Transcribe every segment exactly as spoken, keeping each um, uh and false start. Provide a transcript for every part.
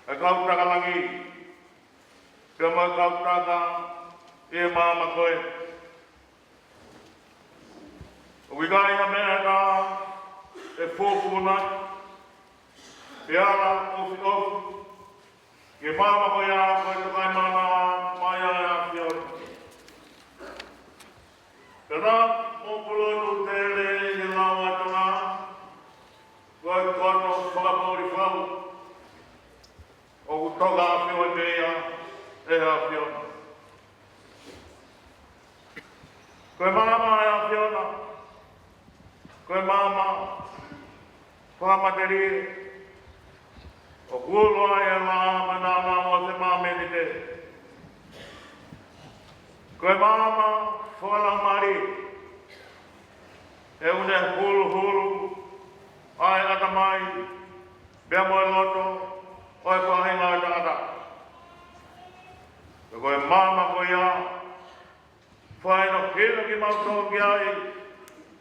ʻa e kau taka langi, pea mo e kau taka ʻi he maama ko ē. ʻOku ʻikai ha meʻa ʻe taha ʻe fuofua nai, pe ala ʻofiʻofi ki he maama ko ia ko e tokaimaʻananga mai ʻa e ʻAfiona. Pea naʻa mo pulonu tele ʻi he lau ʻa Tonga, ko e koto fakapoʻuli fau ʻoku toka ʻafio pē ia ʻe he ʻAfiona. Ko e maama ʻa e ʻAfiona, ko e maama fakamatelie, ʻoku ulo ai e laʻā mo e nāunau ʻo e māmani pē. Ko e maama fakalaumālie, ʻoku ne huluhulu ʻa e ʻatamai pea mo e loto ʻo e faʻahinga ʻo e tangata. Pea ko e maama ko ia, fai ʻo hila kimautolu ki ai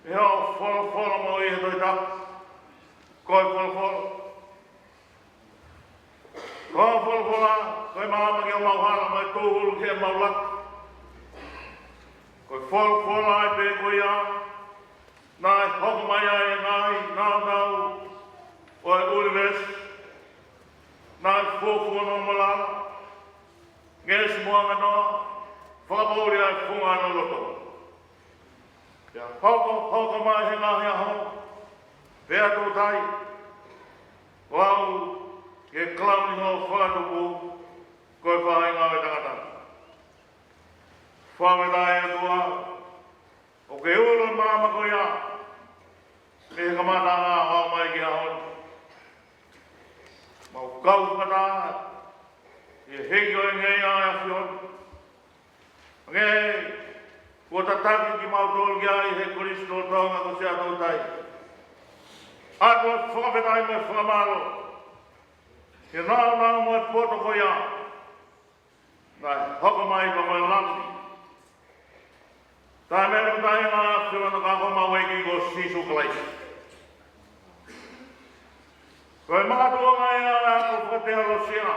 ʻe hoʻo folofola mo e Tohi Tapu. Ko e folofola, ko e folofola, ko e maama ki homau hala mo e tūhulu ki heʻemau laka. Ko e folofola ai pē ko ia naʻe hoko mai ai e ngaahi nāunau ʻo e ʻunivēsi, naʻe fuofua noa mo lala, ngeʻesi mo anganoa, fakapoʻuli ʻa e funga ʻo e loloto. Pea hoko, hoko mai he ngaahi ʻaho, pea tūtai, ʻo aʻu ki he kalauni hoʻo fakatupu, ko e faʻahinga ʻo e tangata. Fakafetaʻi ʻOtua, ʻoku ke ulo e maama ko ia mei he kamataʻanga ʻo aʻu mai ki he ʻaho ni. Mau kau fakataha ʻi he hiki ʻo e ngeia ʻa e ʻAfiona, hangē kuo tataki kimautolu ki ai ʻe he Kolisi Lolotonga ko Siaʻatoutai. ʻOatu e fakafetaʻi mo e fakamālō ki he nāunau mo e poto ko ia naʻe hoko mai pea mo e langi. Taʻe meʻa ni mo taʻengata ʻa e ʻAfiona ka ko homau ʻEiki ko Sīsū Kalaisi. Ko e makatuʻunga ia ʻo e ako fakateolosia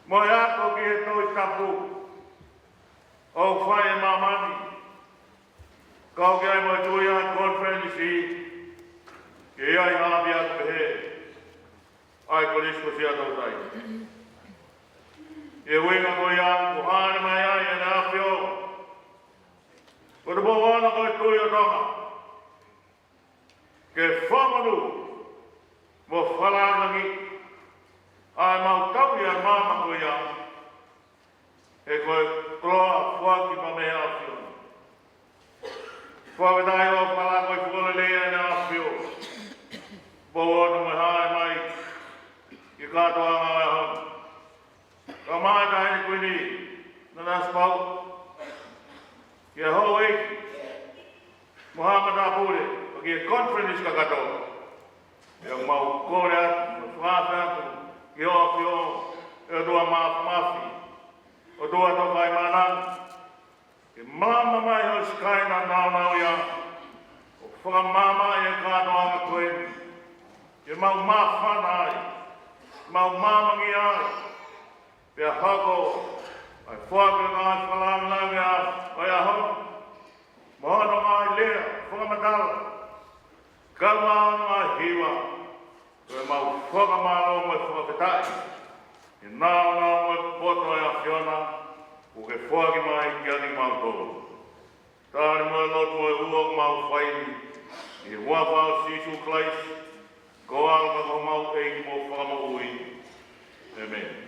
mo e ako ki he Tohi Tapu ʻoku fai ʻe māmani, kau ki ai mo e tui ʻa e konifelenisi, ke ʻi ai ha ʻapiako pehē ʻa e Kolisi ko Siaʻatoutai. ʻI he ʻuhinga ko ia kuo hāʻele mai ai ʻEne ʻAfio, ko e Tupuʻono ko e Tuʻi ʻo Tonga, ke fakamonū mo fakalāngilangiʻi ʻa ʻemau tauhi ʻa e maama ko ia, he ko e koloa foaki pē mei he ʻAfiona. Fakafetaʻi ʻo fakalahi e fakalelei ʻa ʻEne ʻAfio, Tupuʻono, mo e hāʻele mai ki he kātoanga ʻo e ʻaho ni. Kau mai Taʻahine Kuini Nanasipauʻu, ki he houʻeiki mo e haʻa matāpule, pea ki he konifelenisi kakato. Pea mau kole atu, mo fakaafe atu ki he ʻAfio, ʻe ʻOtua Māfimafi, ʻOtua Tokaimaʻananga, ke maama mai hoʻo Sikaina nāunau ia, ʻo fakamaamaʻi e kātoanga ko eni, ke mau māfana ai, mau maamangia ai, pea hoko ʻa e foaki ʻo e ngaahi fakalāngilangi ʻo e ʻaho ni, mo hono ngaahi lea fakamatala, kae ʻumaʻā hono ngaahi hiva, ko ʻemau fakamālō mo e fakafetaʻi, ʻi he nāunau mo e poto ʻo e ʻAfiona, kuo ke foaki mai kiate kimautolu. Tali mo e lotu ʻe ua ʻoku mau fai ni, ʻi he huafa ʻo Sīsū Kalaisi, ko ho ʻAlo ka ko homau ʻEiki mo Fakamoʻui. ʻĒmeni.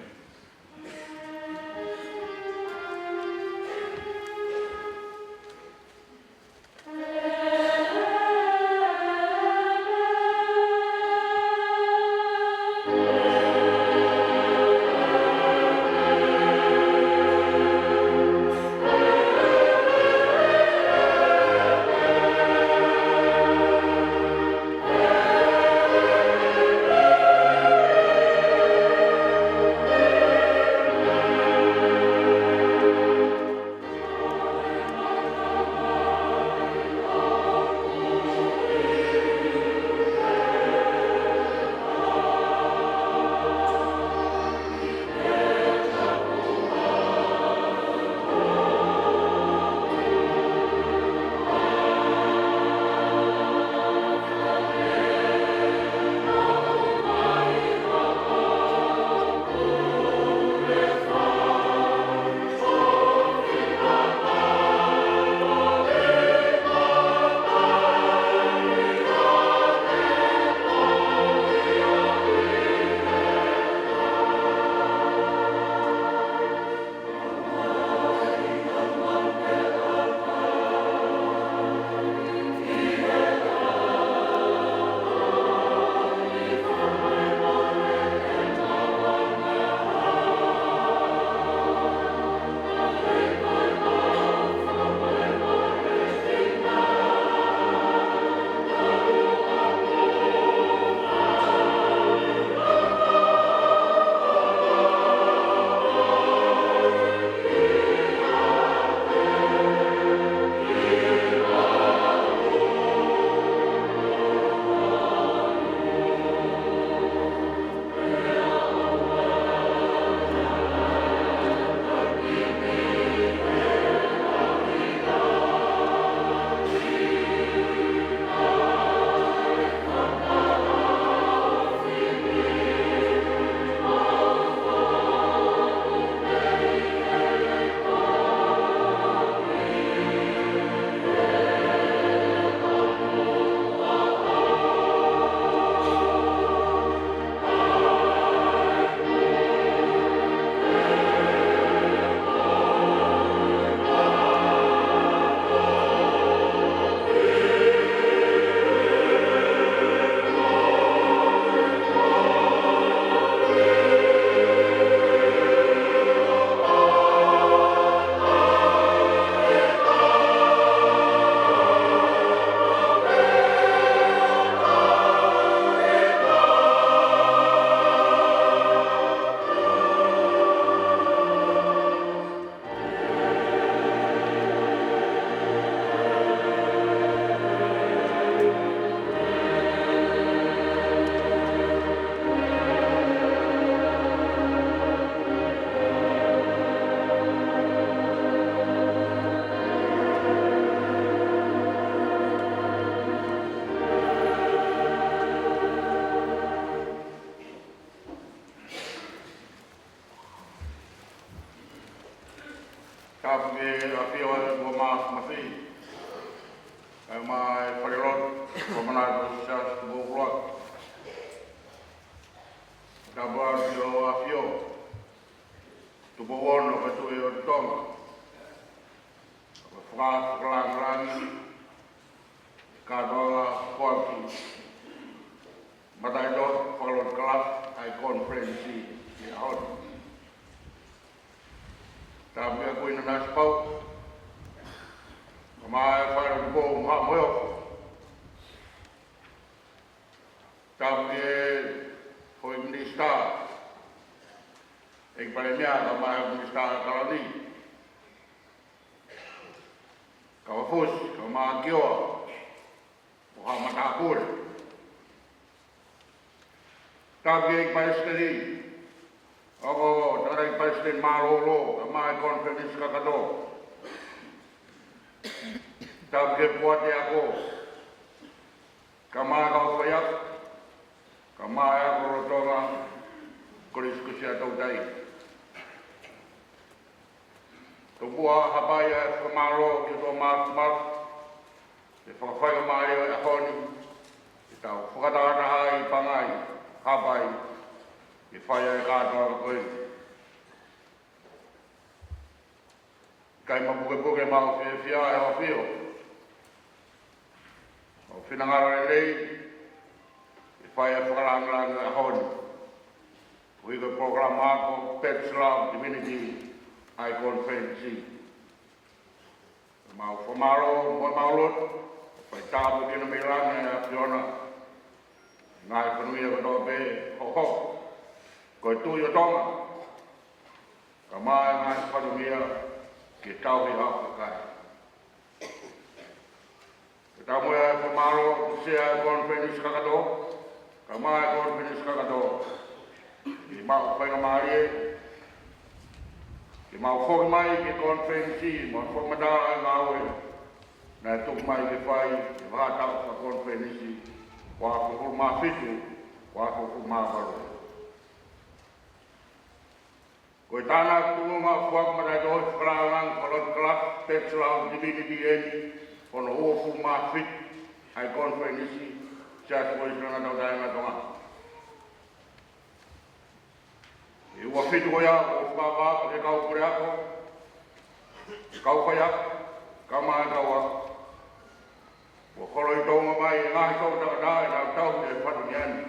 Tapu ki he ʻafio ʻa e ʻOtua Māfimafi, kae ʻumaʻā e falelotu, ko e manatu ʻo e Siasi Tupou ʻUluaki. Tapu atu ki hoʻo ʻafio, Tupou Ono ʻo e Tuʻi ʻo Tonga, ko e Fakafofonga Lāngilangi, kātoanga foaki, mataʻitohi, fakalotu kalafi ʻa e konifelenisi ʻi he ʻaho ni. Tapu ki he Kuini Nanasipauʻu, kae ʻumaʻā e Fale Tupou mo Haʻa Moheofo. Tapu ki he foʻi minisitā, ʻEiki Palēmia, kae ʻumaʻā e Minisitā Kalani, Kauafusi, kae ʻumaʻā Kioa, mo haʻa matāpule. Tapu ki he ʻEiki Palesiteni, ʻa ia ko e Tangataʻeiki Palesiteni Mālōlō, kae ʻumaʻā e konifelenisi kakato. Tapu ki he poate ako, kae ʻumaʻā e kau faiako, kae ʻumaʻā e ako lolotonga Kolisi Kusi ʻa Toutai. Tomuʻa hapai ʻa e fakamālō ki he ʻOtua Māfimafi, ʻi he fakafaigamālie ʻo e ʻaho ni, ʻi heʻetau fakatahatahaʻi pangai, hapai, ʻi he fai ʻa e kātoanga ko eni. ʻIkai mapukepuke ʻemau fiefia ʻi hoʻo ʻafio. Mau finangalo lelei, ʻi he fai ʻa e fakalāngilangi ʻo e ʻaho ni, koeʻuhi ko e polokalama ako Bachelor of Divinity ʻa e konifelenisi. Mau fakamālō, mo mau lotu, fai tāpuekina mei langi ʻa e ʻAfiona, ngaahi fatongia kotoa pē, hohoko, ko e Tuʻi ʻo Tonga, kae ʻumaʻā e ngaahi fatongia ke tauhi ʻa e kakai. Ke tau mo e fakamālō ki he sea ʻo e konifelenisi kakato, kae ʻumaʻā e konifelenisi kakato. ʻI heʻemau faingamālie ke mau foki mai ki he konifelenisi, mau fakamatala ʻa e ngāue naʻe tuku mai ke fai ʻi he vahaʻa taʻu fakakonifelenisi, ua afe hongofulu mā fitu, ua afe hongofulu mā valu. Ko e tānaki tuʻunga foaki mataʻitohi fakalāngilangi fakalotu kalafi Bachelor of Divinity ʻeni, hono uofulu mā fitu ʻa e konifelenisi Siasi Uēsiliana Tauʻatāina ʻo Tonga. ʻI he ua fitu ko ia, ʻoku fakavā ʻa e kau puleako, kau faiako, kae ʻumaʻā e kau ako, kuo holo ʻi Tonga mai e ngaahi toʻutangata ʻenau tauhi e fatongia ni.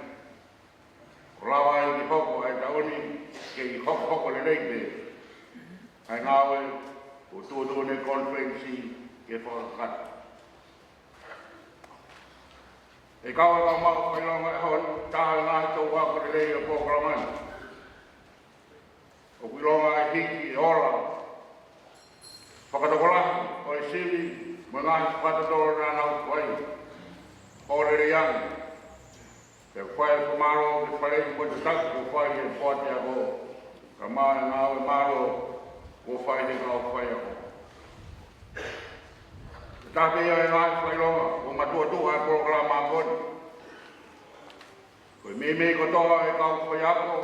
ʻO lava ai ke hoko ʻa e taʻu ni, ke hokohoko lelei pē ʻa e ngāue kuo tuʻutuʻuni ʻe he konifelenisi ke fakakakato. ʻE kau ʻa e kau maʻu fakaʻilonga ʻi he ʻaho ni, taha e ngaahi tōʻonga lelei ʻo e polokalama ni. ʻOku ʻilonga ʻa e hiki e ola fakatokolahi ʻo e sivi mo e ngaahi fakatotolo naʻa nau fai. ʻO lelei ange. Pea fai e fakamālō ki he faleʻi mo e tataki kuo fai ʻe he poate ako, kae ʻumaʻā e ngāue mālō kuo fai ʻe he kau faiako. Ko e taha pē ia e ngaahi fakaʻilonga kuo matuʻotuʻa e polokalama ako ni. Ko e meimei kotoa e kau faiako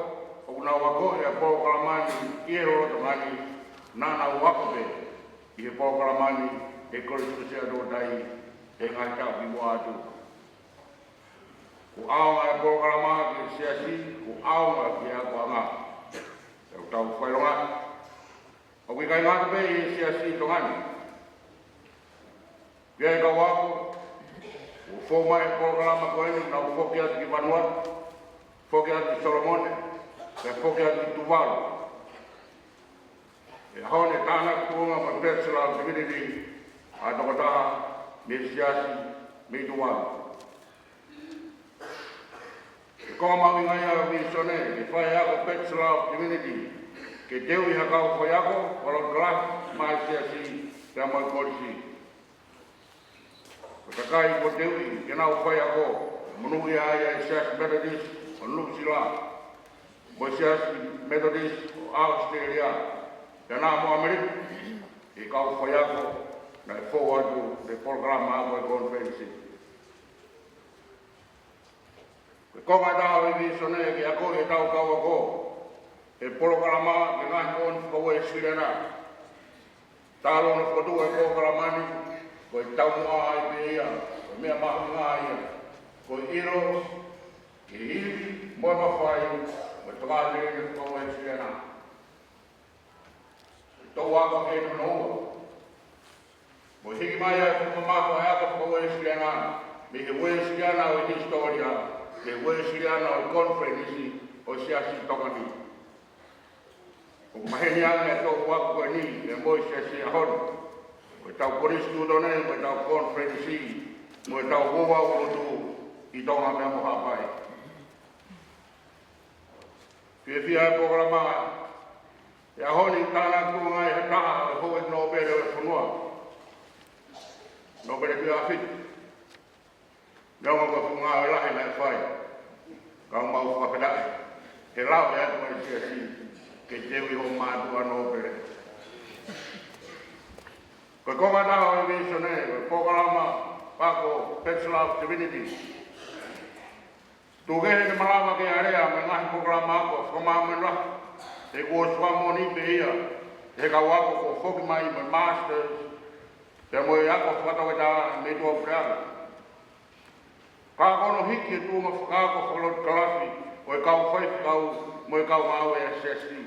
ʻoku nau akoʻi e polokalama ni ʻi he lolotonga ni, naʻa nau ako pē ʻi he polokalama ni ʻi he Kolisi Kusi ʻa Toutai he ngaahi taʻu kimuʻa atu. Kuo ʻaonga e polokalama ki he siasi, kuo ʻaonga ki he akoʻanga. ʻE ʻoku tau fakaʻilonga, ʻoku ʻikai ngata pē ʻi he Siasi ʻi Tonga ni. Pea ʻi he kau ako, kuo fou mai e polokalama ko eni, nau foki atu ki Vanuatu, foki atu ki Solomone, pea foki atu ki Tuvalu. ʻI he ʻaho ni ʻe tānaki tuʻunga mo e Bachelor of Divinity ʻa e tokotaha mei he Siasi mei Tuvalu. Ko e konga mahuʻinga ia ʻo e vīsone ke fai e ako Bachelor of Divinity, ke teuʻi ha kau faiako, fakalotu kalafi mei he siasi pea mo e kolisi. Ko e kakai kuo teuʻi ke nau faiako, monūʻia ai ʻa e Siasi Metotisi ʻo Nuʻusila, mo e Siasi Metotisi ʻo ʻAositelēlia, pea mo ʻAmelika, ʻi he kau faiako naʻe fou atu he polokalama ako ʻo e konifelenisi. Ko e konga ʻe taha ʻo e vīsone ke akoʻi ʻetau kau ako he polokalama ki he ngaahi moʻoni faka-Uēsiliana. Talu hono fokotuʻu e polokalama ni, ko e taumuʻa ai pē ia, ko e meʻa mahuʻinga ia, ko e ʻilo ki he ivi mo e mafai mo e tokāteline fakauēsiliana. Ko e toʻu ako ki hono ua, mo e hiki mai ʻa e fakamamafa ʻa e ako fakauēsiliana mei he Uēsiliana ʻo e hisitōlia ki he Uēsiliana ʻo e konifelenisi ʻo e Siasi Tonga ni. ʻOku maheni ange e toʻu ako ko eni pea mo e Siasi ʻaho ni, mo ʻetau Kolisi Tutone, mo ʻetau konifelenisi, mo ʻetau ouau lotu ʻi Tonga pea mo Haʻapai. Fiefia e polokalama he ʻaho ni, tānaki tuʻunga ai ha taha ʻo e houʻeiki nōpele ʻo e fonua, nōpele ko ia ʻa Fiti. Neongo ko e fuʻu ngāue lahi naʻe fai, ka ʻoku mau fakafetaʻi he lau ʻe atu mai e Siasi ke teuʻi hoʻo mātuʻa nōpele. Ko e konga ʻe taha ʻo e visone, ko e polokalama ako Bachelor of Divinity. Tuku kehe ke malava ke alea mo e ngaahi polokalama ako fakamāmani lahi, he kuo ʻosi fakamoʻoni pē ia ʻe he kau ako kuo foki mai mo e Masters pea mo e ako fakatoketā mei tuʻapuleʻanga. Ka ko hono hiki e tuʻunga fakaako fakalotu kalafi ʻo e kau faifekau mo e kau ngāue ʻa e Siasi,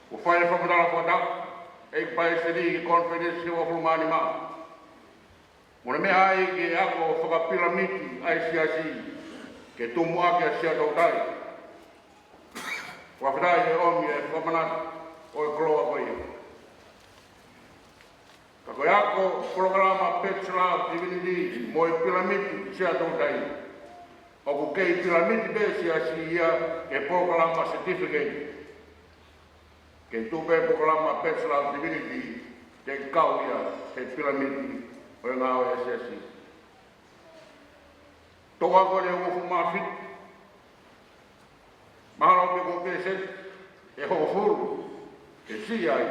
kuo fai e fakamatala fakataha ʻe he ʻEiki Palesiteni ki he Konifelenisi uofulu mā nima, mo e meʻa ai ki he ako fakapilamiti ʻa e Siasi ke tumuʻaki ʻa Siaʻatoutai. Fakafetaʻi he ʻomi e fakamanatu ʻo e koloa ko ia. Ka ko e ako polokalama Bachelor of Divinity mo e pilamiti Siaʻatoutai, ʻoku kei pilamiti pē Siasi ia ki he polokalama certificate. Kei tuʻu pē polokalama Bachelor of Divinity ke kau ia he pilamiti ʻo e ngāue ʻa e Siasi. Toʻu ako ʻe uofulu mā fitu, mahalo pē ko e pēseti ʻe hongofulu ke siʻi ai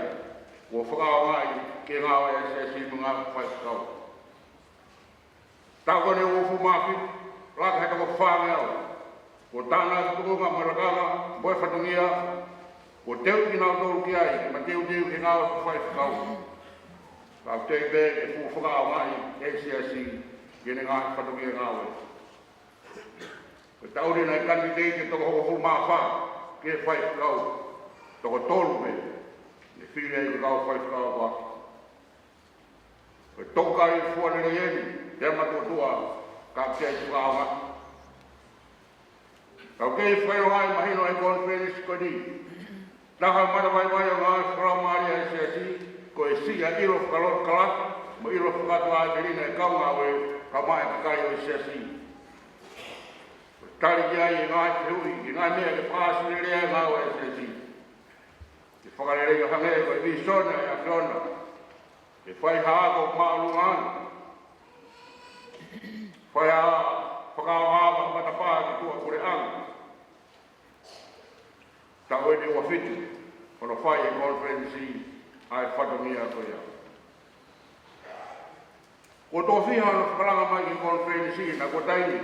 kuo fakaʻaongaʻi ki he ngāue ʻa e Siasi mo e ngāue fakafaifekau. Taʻu ko eni ʻe uofulu mā fitu, laka he toko fāngeau, kuo tānaki tuʻunga mo e lakanga mo e fatongia, kuo teuʻi kinautolu ki ai ke mateuteu ki he ngāue fakafaifekau. Ka ʻoku teʻeki pē ke fuʻu fakaʻaongaʻi ʻe he Siasi ki heʻene ngaahi fatongia ngāue. Ko e taʻu ni naʻe kanititeiti e toko hongofulu mā fā ki he faifekau, toko tolu pē ne fili ai ko e kau faifekau ko ia. Ko e toʻukai fua lelei eni, pea matuʻotuʻa, ka ʻoku kei fakaʻaongaʻi. Ka ʻoku kei fakaʻilonga ʻi he mahino ʻa e konifelenisi ko eni, taha e matavaivai ʻo e ngāue fakalaumālie ʻa e Siasi, ko e siʻi ʻa e ʻilo fakalotu kalafi mo e ʻilo fakatokāteline ʻa e kau ngāue kae ʻumaʻā e kakai ʻo e Siasi. Tali ki ai e ngaahi fehuʻi, e ngaahi meʻa ke fakaʻasi lelei ai e ngāue ʻa e Siasi. Ke fakalelei ʻo hangē ko e visone ʻa e ʻAfiona. Ke fai ha ako māʻolunga ange. Fai ha fakaʻaongaʻi ʻa e matapā ki tuʻapuleʻanga. Taʻu eni ʻe ua fitu, hono fai e konifelenisi ʻa e fatongia ko ia. Kuo tofiha hono fakalanga mai ki he konifelenisi, naʻe ko e taimi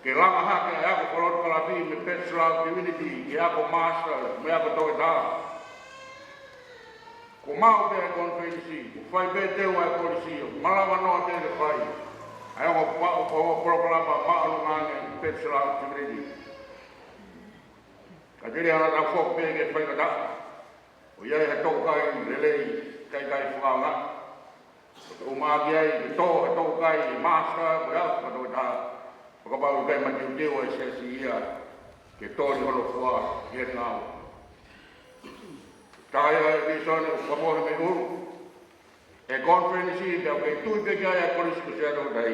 ke langa hake ʻa e ako fakalotu kalafi mei he Bachelor of Divinity ki he ako Master mo e ako toketā. Kuo maʻu pē ʻa e konifelenisi, kuo fai pē teu ʻa e kolisi, ʻo malava noa pē ke fai ʻa e ongo pa-, ongo polokalama māʻolunga ange Bachelor of Divinity. Ka telia naʻa tau foki pē ki he faingataʻa, ʻo ʻi ai ha toʻukai lelei, ʻikai ke fakaʻaongaʻi. Ko e toʻu maʻa ki ai ke tō ha toʻukai Master mo e ako fakatoketā, fakapapauʻi ʻikai mateuteu ʻa e Siasi ia ke toli hono fua ʻi heʻene ngāue. Taha ia e visone ʻoku fakamohe mei ʻulu ʻe he konifelenisi, pea ʻoku kei tui pē ki ai ʻa e Kolisi ko Siaʻatoutai.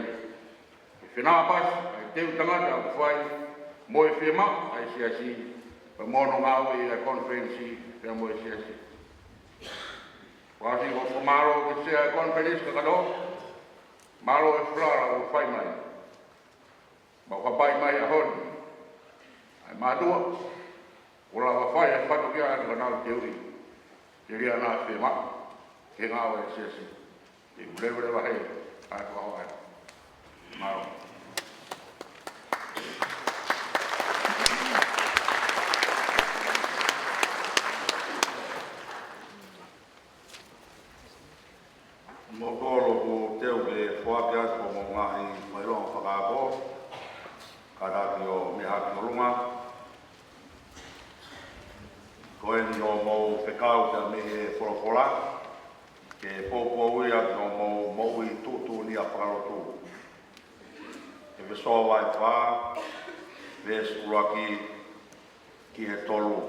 Ke fenāpasi ʻa e teu tangata ʻoku fai mo e fiemaʻu ʻa e Siasi, pea mo hono ngāue ʻi he konifelenisi pea mo e Siasi. Kuo ʻosi ko e fakamālō ki he sea ʻo e konifelenisi kakato, mālō e falala kuo fai mai. Mau hapai mai ʻaho ni ʻa e mātuʻa kuo lava fai e fatongia ʻa e kau teuʻi, telia naʻa fiemaʻu ke ngāue ʻa e Siasi. Te u leveleva hē ʻa e fakahoko. Mālō. Ko eni hoʻomou fekau pea mei he folofola, ke poupou ia ki hoʻomou moʻui tuʻutuʻuni ʻa e fakalotu. ʻEfesō vahe fā, veesi ʻuluaki ki he tolu.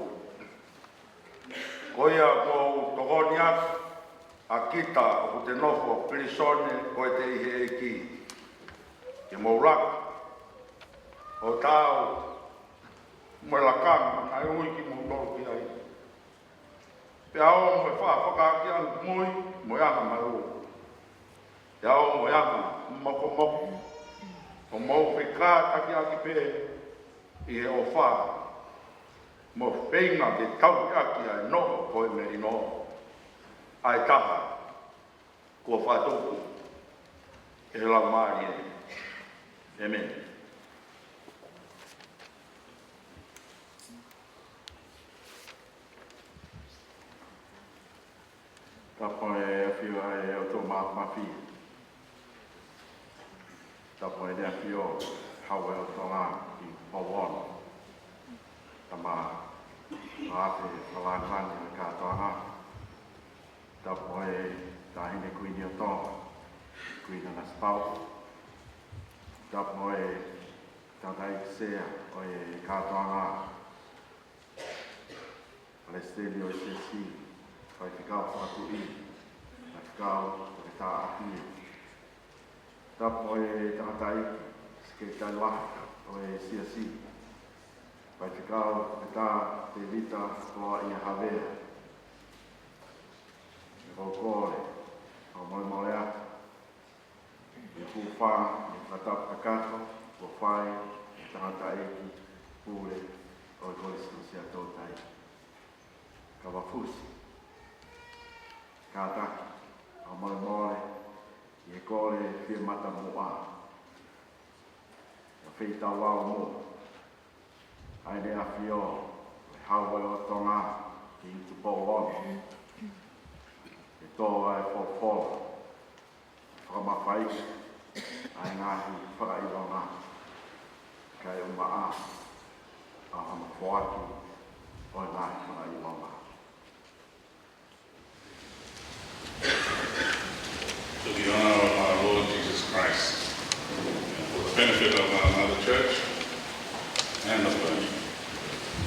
Ko ia ʻoku ou tokoni atu ʻa kita ʻoku te nofo pilīsone ko ē ʻi he ʻEiki, ke mou laka ʻo taau mo e lakanga naʻe ui kimoutolu ki ai, pea ʻoua mo e faʻa fakaakeakiʻi mui mo e anga māʻoniʻoni, pea ʻoua mo e anga mokomoko, ʻo mou fekātakiʻaki pē ʻi he ʻofa, mo feinga ke tauhi ʻaki ʻa e noʻo ko e melino ʻa e taha kuo fakatupu ʻe he Laumālie. ʻĒmeni. Tapu mo e ʻafio ʻa e ʻOtua Māfimafi. Tapu mo e ʻAfio Hau ʻo Tonga ʻi Pouono. Tama Maʻafe Fakalāngilangi ʻo e kātoanga. Tapu mo e Taʻahine Kuini ʻo Tonga, Kuini Nanasipauʻu. Tapu mo e Tangataʻeiki Sea ʻo e kātoanga, Palesiteni ʻo e Siasi, Faifekau Fakatuʻi, Faifekau Toketā ʻAfio. Tapu mo e Tangataʻeiki Sekelitali Lahi ʻo e Siasi, Faifekau Toketā Tēvita Koloaʻia Havea. ʻOku ou kole ʻo molemole atu ʻi he hūfanga ʻi he fakatapu kakato kuo fai ʻe he Tangataʻeiki Pule ʻo e Kolisi Kolosiʻa Toutai, Kavafusi. Kātaki ʻo molemole ʻi he kole fie matamuʻa, ʻa e feitau ʻa e moʻui ʻa ʻEne ʻAfio ʻa e Hau ʻo Tonga ki Tupou Ono, ke tō ʻa e folofola, fakamafaiʻi ʻa e ngaahi fakaʻilonga, kae ʻumaʻā ʻa hono foaki ʻo e ngaahi fakaʻilonga. To the honor of our Lord Jesus Christ, and for the benefit of our mother church and the body,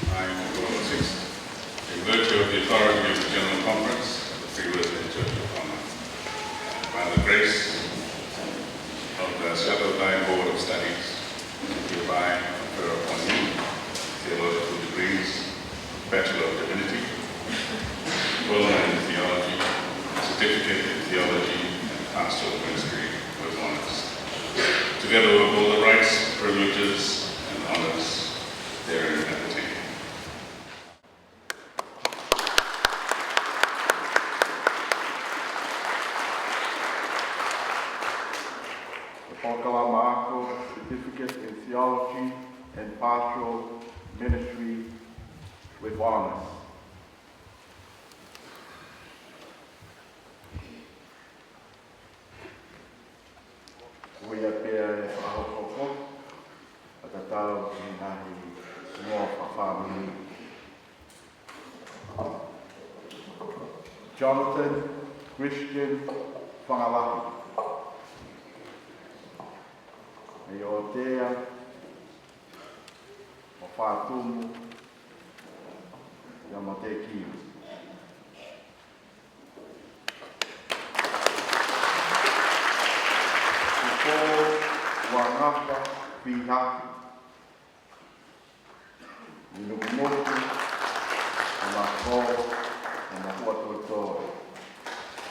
I, Mokoro six, in virtue of the authority of the General Conference of the Free Wesleyan Church of Tonga, by the grace of the Shadow Board of Studies, hereby confer upon you theological degrees, Bachelor of Divinity, Diploma in Theology, Certificate in Theology and Pastoral Ministry with honors, together with all the rights, privileges, and honors therein appertaining. Polokalama ako, Certificate in Theology and Pastoral Ministry with honors. Ko ia pē ʻa e fakahokohoko, ʻa tatau ki he ngaahi hingoa fakafāmili. Jonathan Christian Fangalahi. ʻA ia ʻo Tea, ʻo Fatumu, ia mo Tekiu. Ko Uangafa Piha, ʻi Nukunuku, ʻa Mako, ʻa Mahuʻa Toitoi.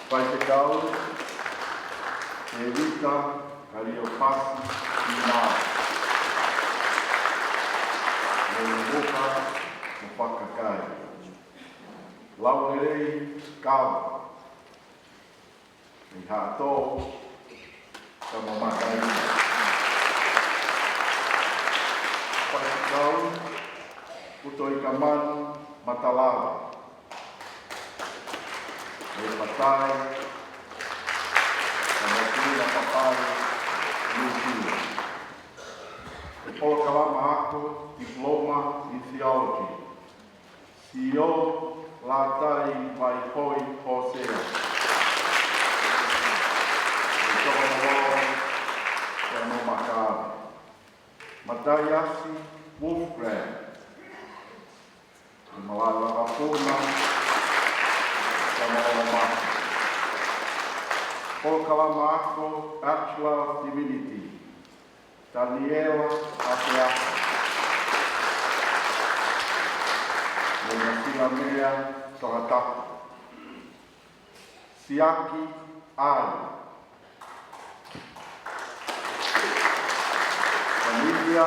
Faifekau, Tēvita Kaliopasi Pina, ʻi Nukunuku mo Fakakai. Laulelei Kava, ʻi Haʻatō, Tama Makaina. Faifekau, Utoikamanu Matalava, ʻi Patai, Tama Tuina Patai, Niu Sila. Polokalama ako, Diploma in Theology, Sio Lātai Vaihoi Hōsea. ʻI Tokoloa, Siamo Makaave. Mataiasi Wolfgram. ʻI Malaʻe Vakapuna, Siamo Makaave. Polokalama ako, Bachelor of Divinity, Taniela Akeaka. Mei Masilamea, Tongatapu. Siaki Ai. Onilia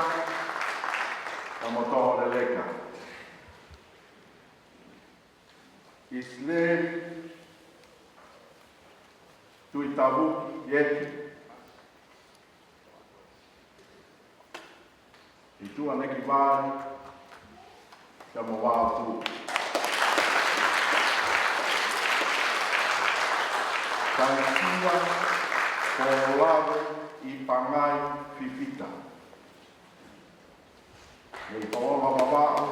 Kamotoʻo Leleka. ʻIsileli Tuʻitavuki Ieki. ʻI Tuʻanekivale, Siamo Vaotu. Taisia Kolave ʻi Pangai Fifita. Mei Kolonga Vavaʻu,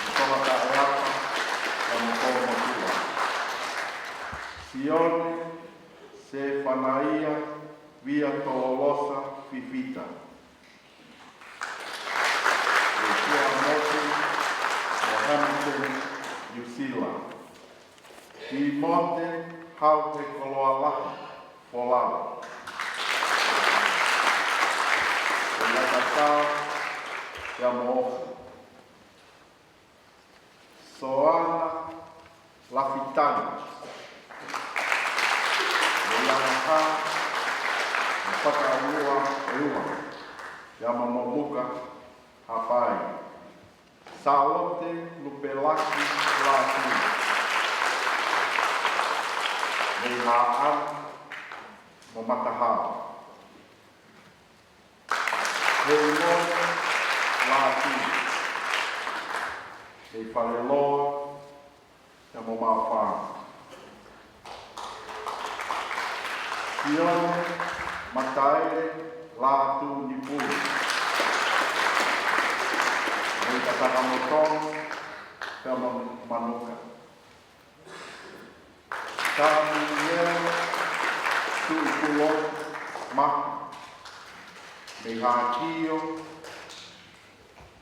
ʻi Tongataʻeapa, Siamo Kolomotuʻa. Sione Sefanaia Via Tololosa Fifita. ʻI Tuʻamotu, Northampton, New Zealand. Timote Hauhekoloalahi Folau. ʻI Lakatao, Siamo Ofu. Soana Lafitani. ʻI Langaha, ʻi Fakaʻulua ʻEua, Siamo Momuka Hapai. Sālote Lupelaki Lātū. Mei Haʻa mo Matahao. Heimoni Lātū. Mei Faleloa, Siamo Maʻufanga. Sione Mataele Lātū Nipu. Mei Tatakamotongo, Siamo Manuka. Tamielo Tuʻipulotu Maha. Mei Haʻakio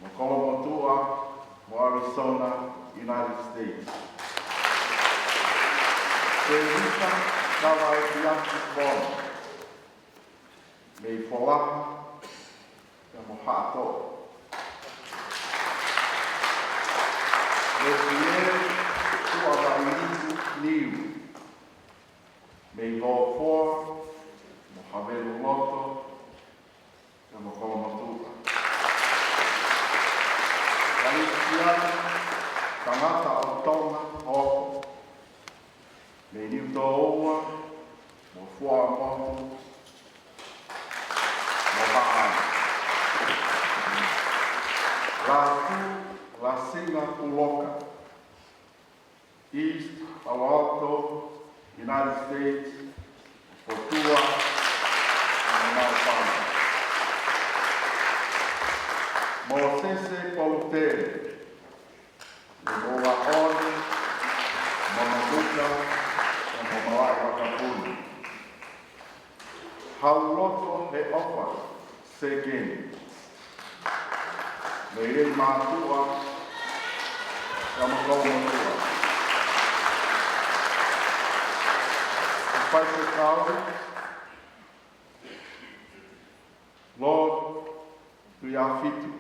mo Kolomotuʻa mo Arizona, United States. Tēvita Kalaitiaki Fono. Mei Folaha, Siamo Haʻatoʻo. Lesieli Tuʻavainiu Niu. Mei Lofoa mo Haveluloto, Siamo Kolomotuʻa. Kalisiano Tangata ʻo Tonga Hoko. Mei Niutōua mo Fuaʻamotu mo Haʻa. Lātū Lasinga Puloka. East Palo Alto, United States, Fotua, Siamo Maʻufanga. Mōsese Polutele, Mei Moʻoaʻoni, Monomuka, Siamo Malaʻe Vakapuna. Hauloto Heʻofa Sekeni. Mei Leimātuʻa, Siamo Kolomotuʻa. Faifekau, Lord Tuiafitu.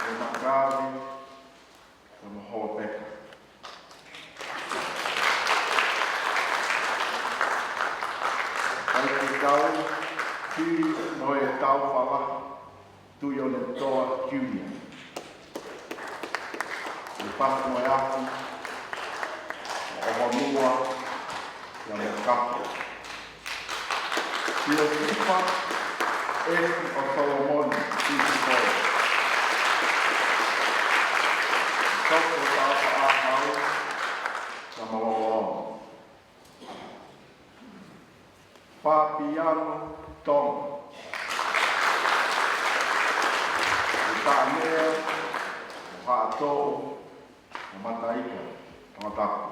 Mei Makaave, Siamo Holopeka. Faifekau Fili Noetau Falaha Tuʻionetoa Junior. Mei Pasimoeafi, ʻOhonua, Siamo Kapo. Siosifa Esi ʻo Solomoni Sisifo. Toko Taʻapaʻahau, Malolo. Fabiano Tonga. Utanea Hato Mataika, Tongatapu.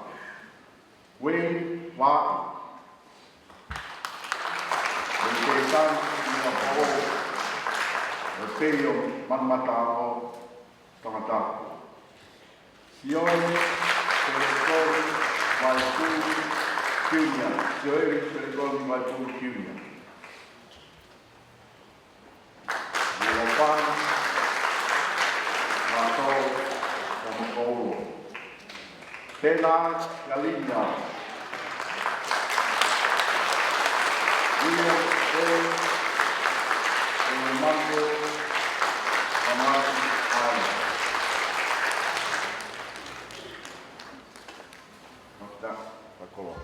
Wayne Vaʻa. Wayne Vaʻa, Singapore. Wayne Vaʻa, Manumataongo, Tongatapu. Sione Pelekoni Vaipulu Junior. Sione Pelekoni Vaipulu Junior. Lelopana Vato Kamakoulo. Pena Galinia. William A. Uemango Kamai Ai. Mata Pakolo.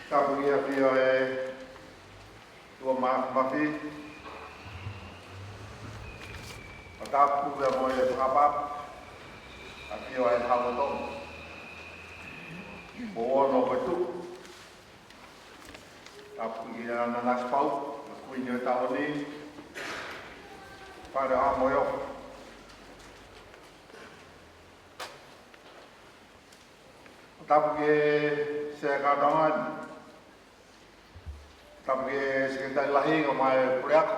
Tapu ki he ʻAfio ʻa e ʻOtua Māfimafi. Fakatapu pea mo e fakatapu ʻa e ʻAfio ʻa e Hau ʻo Tonga. Ko ono ko e tuʻu. Tapu ki he ʻAna Nanasipauʻu, ʻa e Kuini ʻo e Taʻu ni, Fale ʻo Haʻa Moheofo. Tapu ki he Sea ʻo e Kātoanga ni. Tapu ki he Sekelitali Lahi kae ʻumaʻā e Puleako,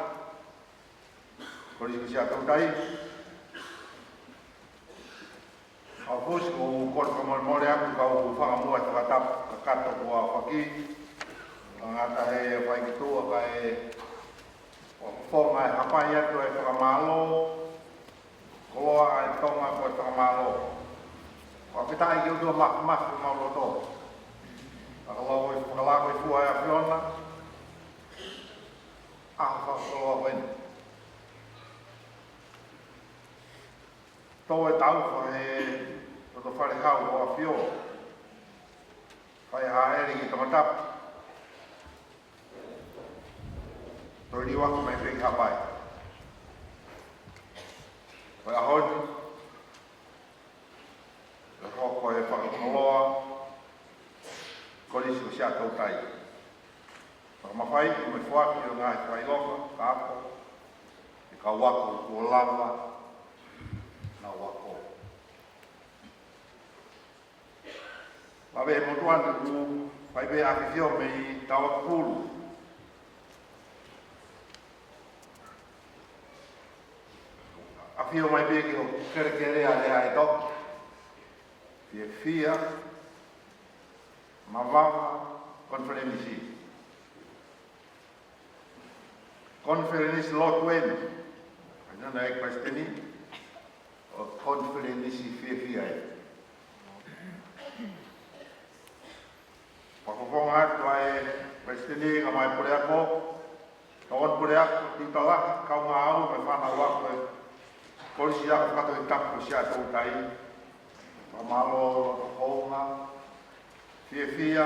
Kolisi Siaʻatoutai. ʻA ia ʻoku ou kole fakamolemole atu ka u fakamuʻa e fakatapu kakato kuo aofaki. Ngata he faikituʻa kae ʻoku ou fakaʻapaʻapa atu e fakamālō. Koloa ʻa e Tonga ko e fakamālō. Ko e fakafetaʻi ki he ʻOtua Māfimafi ʻi homau loto. Fakalao e, fakalao e fua ʻa e ʻAfiona. ʻA e fakakoloa ko eni. Tō e tau fa he loto fale hau ʻo ʻAfio. Fai haʻele ki Tongatapu. Toe liu ʻaki mai pē ki Haʻapai. Ko e ʻaho ni, ʻe hoko e fakakoloa Kolisi ʻo Siaʻatoutai. Fakamafaiʻi mo e foaki ʻo e ngaahi fakaʻiloa, ka ako, ʻe kau ako kuo lava naʻa nau ako. Lave e motuʻa ni ʻoku fai pē ʻafio mei Tauakupulu. ʻAfio mai pē ki hoku kelekele ʻa Lea ʻe Toki. Fiefia, mavava, konifelenisi. Konifelenisi lotu eni. ʻA ia naʻe palesiteni ʻo e konifelenisi fiefia ē. Fakafofonga atu ʻa e palesiteni kae ʻumaʻā e puleako, tokoni puleako, tiuta lahi, kaungāʻapi mo e fānau ako ʻo e Kolisi Ako Fakatoʻitapu ʻo Siaʻatoutai. Fakamālō loto hounga, fiefia,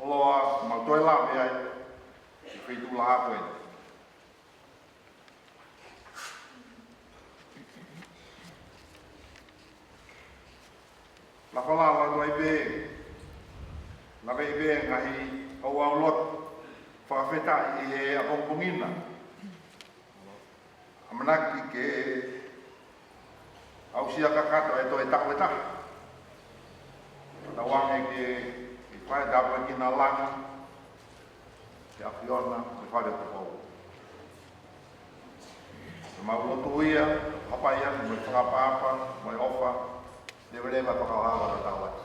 ʻoku mau toe lave ai ʻi he feituʻu lahi ko eni. Lafalafa atu ai pē, lave ai pē ngaahi ouau lotu fakafetaʻi ʻi he ʻapongipongi na. ʻAmanaki ke aʻusia kakato e toe taʻu ʻe taha. Tauange ke, ke fai tāpuekina langa ki he ʻAfiona mo e Fale ʻo Tupou. Ke mau lotu ia, hapai atu mo e fakaʻapaʻapa mo e ʻofa, leveleva fakaʻohava ʻo tau atu.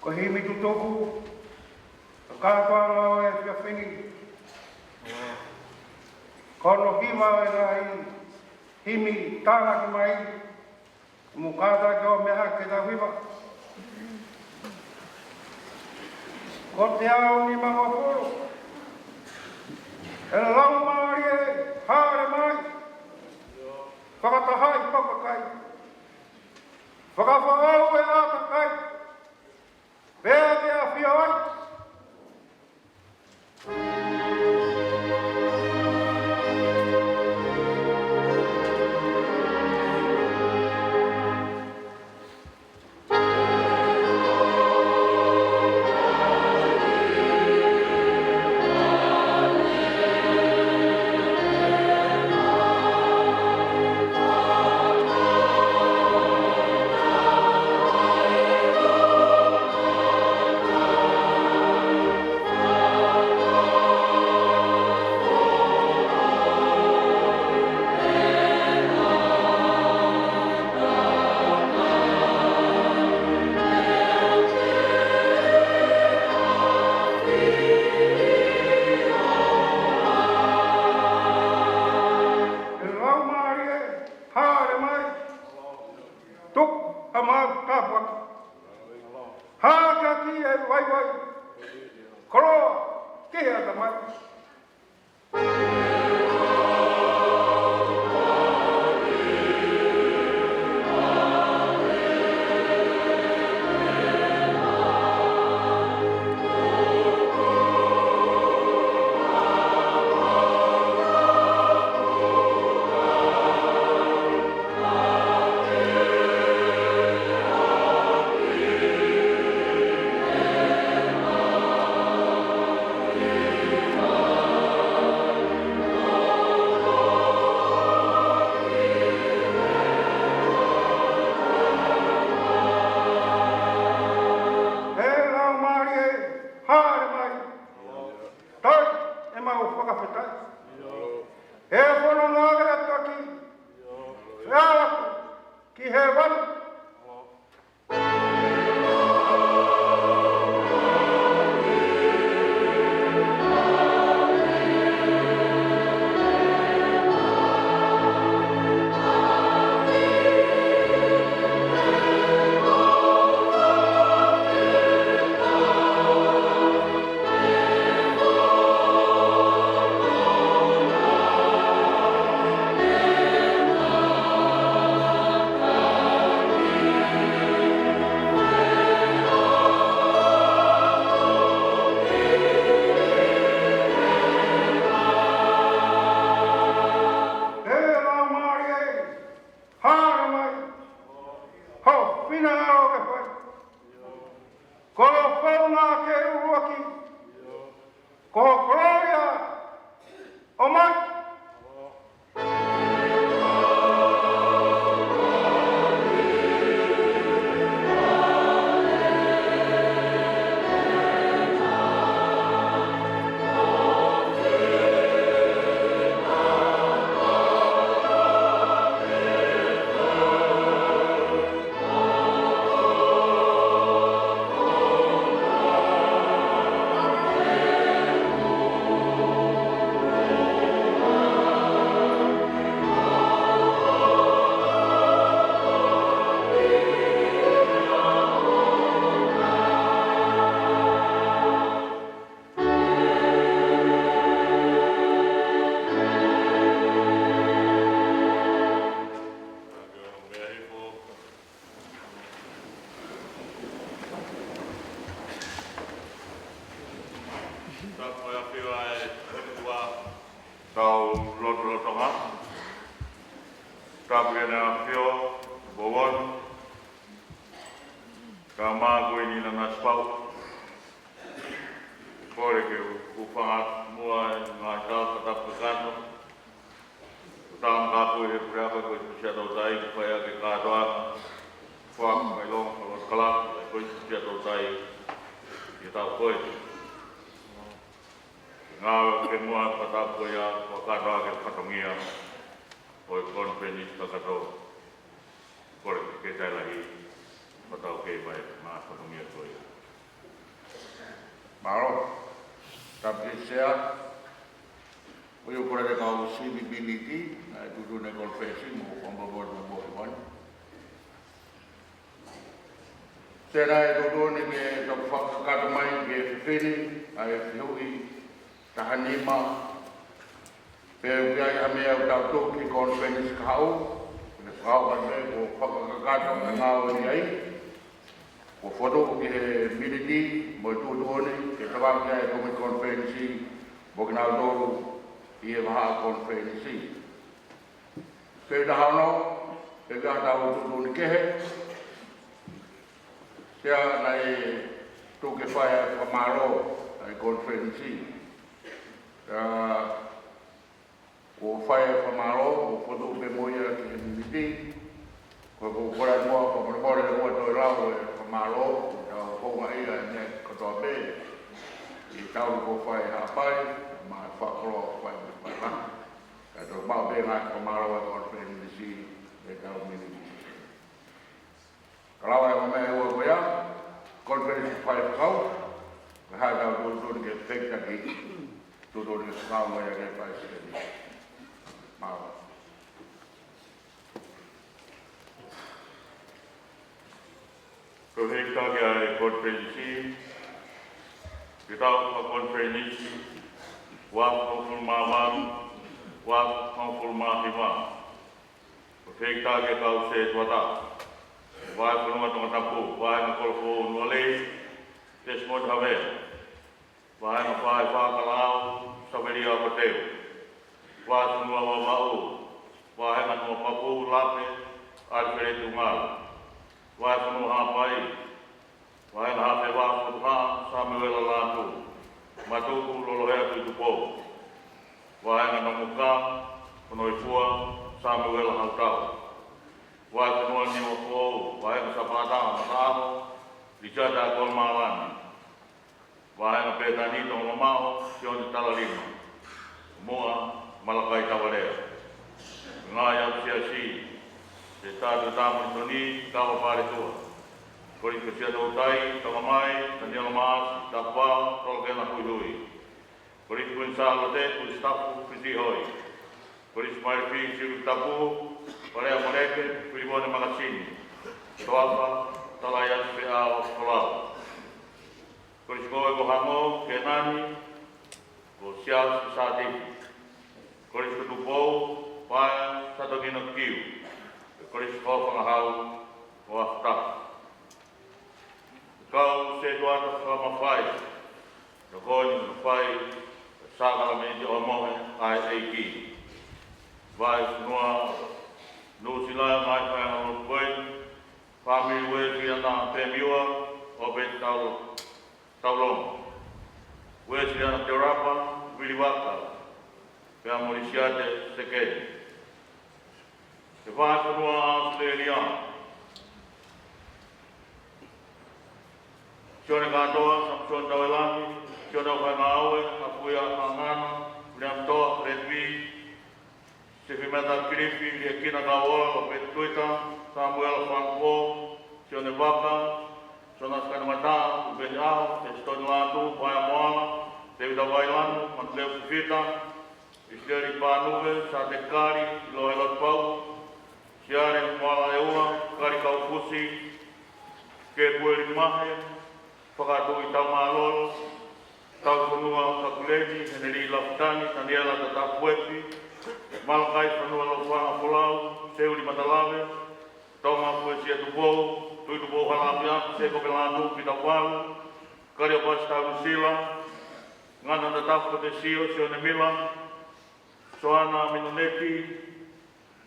Ko e himi tutuku ʻo e kātoanga ʻo e efiafi ni, ko hono hiva ʻo e ngaahi himi tānaki mai, mo kātaki ʻo meʻa hake ke tau hiva. Ko e teau nimangofulu. ʻE Laumālie, hāʻele mai. Fakatahaʻi kakai. Fakafoʻou e ʻātakai. Pea ke ʻafio ai. Tapu mo e ʻafio ʻa e ʻOtua, tau lotolotonga. Tapu ʻEne ʻAfio, Vovon, ka mākuini na nasi pau. Kole ke u hūfanga muʻa ʻi he ngaahi tala fakatapu kakato. Ko e tala kāpui ʻa e Puleako ko e Siaʻatoutai, ko e fai ʻaki e kātoanga, fakaʻilonga, fakalotokalaka, ʻa e ko e Siaʻatoutai, ʻi he taʻu ko ē. Ngāue ke muʻa fakatapu ko ia, fakakātoa ʻaki e fatongia ʻo e konifelenisi kakato. Kole ke tau lahi, fakatapu ke mai, mā fatongia ko ia. Mālō, tapu ki he Sea, ʻoku ou kole ke kau sivi miniti, ʻa e tuʻutuʻuni konifelenisi, mo Honorable Vovon. Sea, naʻe tuʻutuʻuni ke tau fakakakato mai ki he fefine, ʻa e fehuʻi taha nima, pe ʻoku ʻi ai ha meʻa ʻoku tau tuku ki he konifelenisi kahaʻu, ke fakahoko atu, ko e fakakakato ʻa e ngāue ni ai. Ko e fotu ki he miniti, mo e tuʻutuʻuni, ke tau ʻai ki ai e kau mei he konifelenisi, mo kinautolu ʻi he vahaʻa konifelenisi. Pea ʻi he taha ono, ʻe ʻi ai haʻatau tuʻutuʻuni kehe, Sea, naʻe tuku ke fai ʻa e fakamālō ʻa e konifelenisi. Pea kuo fai ʻa e fakamālō, kuo fotu pē mo ia ki he miniti. Ko e, ko e kole muʻa, ko e molemole ʻoua toe lau e fakamālō, ko ʻetau houngaʻia ʻa e meʻa kotoa pē. ʻI he taimi kuo fai Haʻapai, mo e fakakoloa kuo fai mo e fai lahi. Ka tau maʻu pē ngaahi fakamālō ʻa e konifelenisi, ʻetau miniti. Ka lava e meʻa ʻe ua ko ia, konifelenisi fai fakau, ka haʻatau tuʻutuʻuni ke fekitaki, tuʻutuʻuni ke fakau mo ia ke fai siteni. Mālō. Ko e fekitaki ʻa e konifelenisi, ke tau fakakonifelenisi, ua afe hongofulu mā valu, ua afe hongofulu mā hiva. Ko e fekitaki ʻa e kau sētuata. Vahefonua Tongatapu, Vahenga Kolofoʻou Nualei, Tesimoni Havea. Vahenga Fai Fakalaau, Savelia Okoteu. Vahefonua Vavaʻu, Vahenga Nuapapu Lape, ʻAlifeleti Ngalu. Vahefonua Haʻapai, Vahenga Hafeva Futuha, Samuela Lātū. Matuku, Lolohea Tuʻitupou. Vahenga Nomuka, Fonoifua, Samuela Hautau. Vahefonua Niuafoʻou, Vahenga Sapata Mataʻaho, Lisiata Kolomālani. Vahenga Pētani Tongamamaʻo, Sione Talalima. Muʻa, Malakai Tavalea. Ngaahi ʻapi siasi, Sētā Tuʻitāmoni Toni, Kava Paletua. Kolisi ko Siaʻatoutai, Tongamai, Taniela Maasi, Tapuvaʻa, Tolokena Huihui. Kolisi Kuini Sālote, Kuini Sitafu, Fisi Hoi. Kolisi Maile Fisi Tapu, Palea Moleke, Filivone Makasini. Toafa, Talaiasi Feʻao Folau. Kolisi ko ē ko Hango, Kenani, ko Siaosi Sātifi. Kolisi ko Tupou, Paea Satokino Kiu. Kolisi ko Fangahau, ko Afutafa. Kau sētuata fakamafai, tokoni mo e fai, sākalamēniti ʻo e mohe ʻa e ʻEiki. Vahefonua Nuʻusila, ngaahi faiʻanga lotu ko ē, Fāmili Uēsiliana Pemiua, ʻo Peti Tau-, Taulongo. Uēsiliana Teulapa, Vili Vaka. pea mo Lisiate Sekeni. ʻE vahefonua ʻAositelēlia, Sione Kātoa, Samisoni Tauelangi, Sione ʻOfaingāue, Afuia Hangana, Viliami Toa, Fred Vī, Sefimeta Kilifi, Liekina Kauola, Lopeti Tuita, Samuela Fangufo, Sione Vaka, Sona Sikanimata, Upeni Aho, Sesitoni Lātū, Paea Moala, Tēvita Vailanu, Manuleu Fifita, ʻIsileli Pānuve, Sate Kali, ʻIloa Helotu Pau, Siale Moala ʻEua, Kali Kaufusi, Kepueli Mahe, Fakatuʻi Taumālolo, Taufonua Kakuleni, Heneli Lafitani, Taniela Tatapuepi, Malakai Fonua Lofanga Folau, Seuli Matalave, Tonga Puesia Tupou, Tui Tupou Halapiapi, Seko Pelanu, Pita Valu, Kaliopasi Taunusila, Ngana Tatafu Tesio, Sione Mila, Soana Minoneti,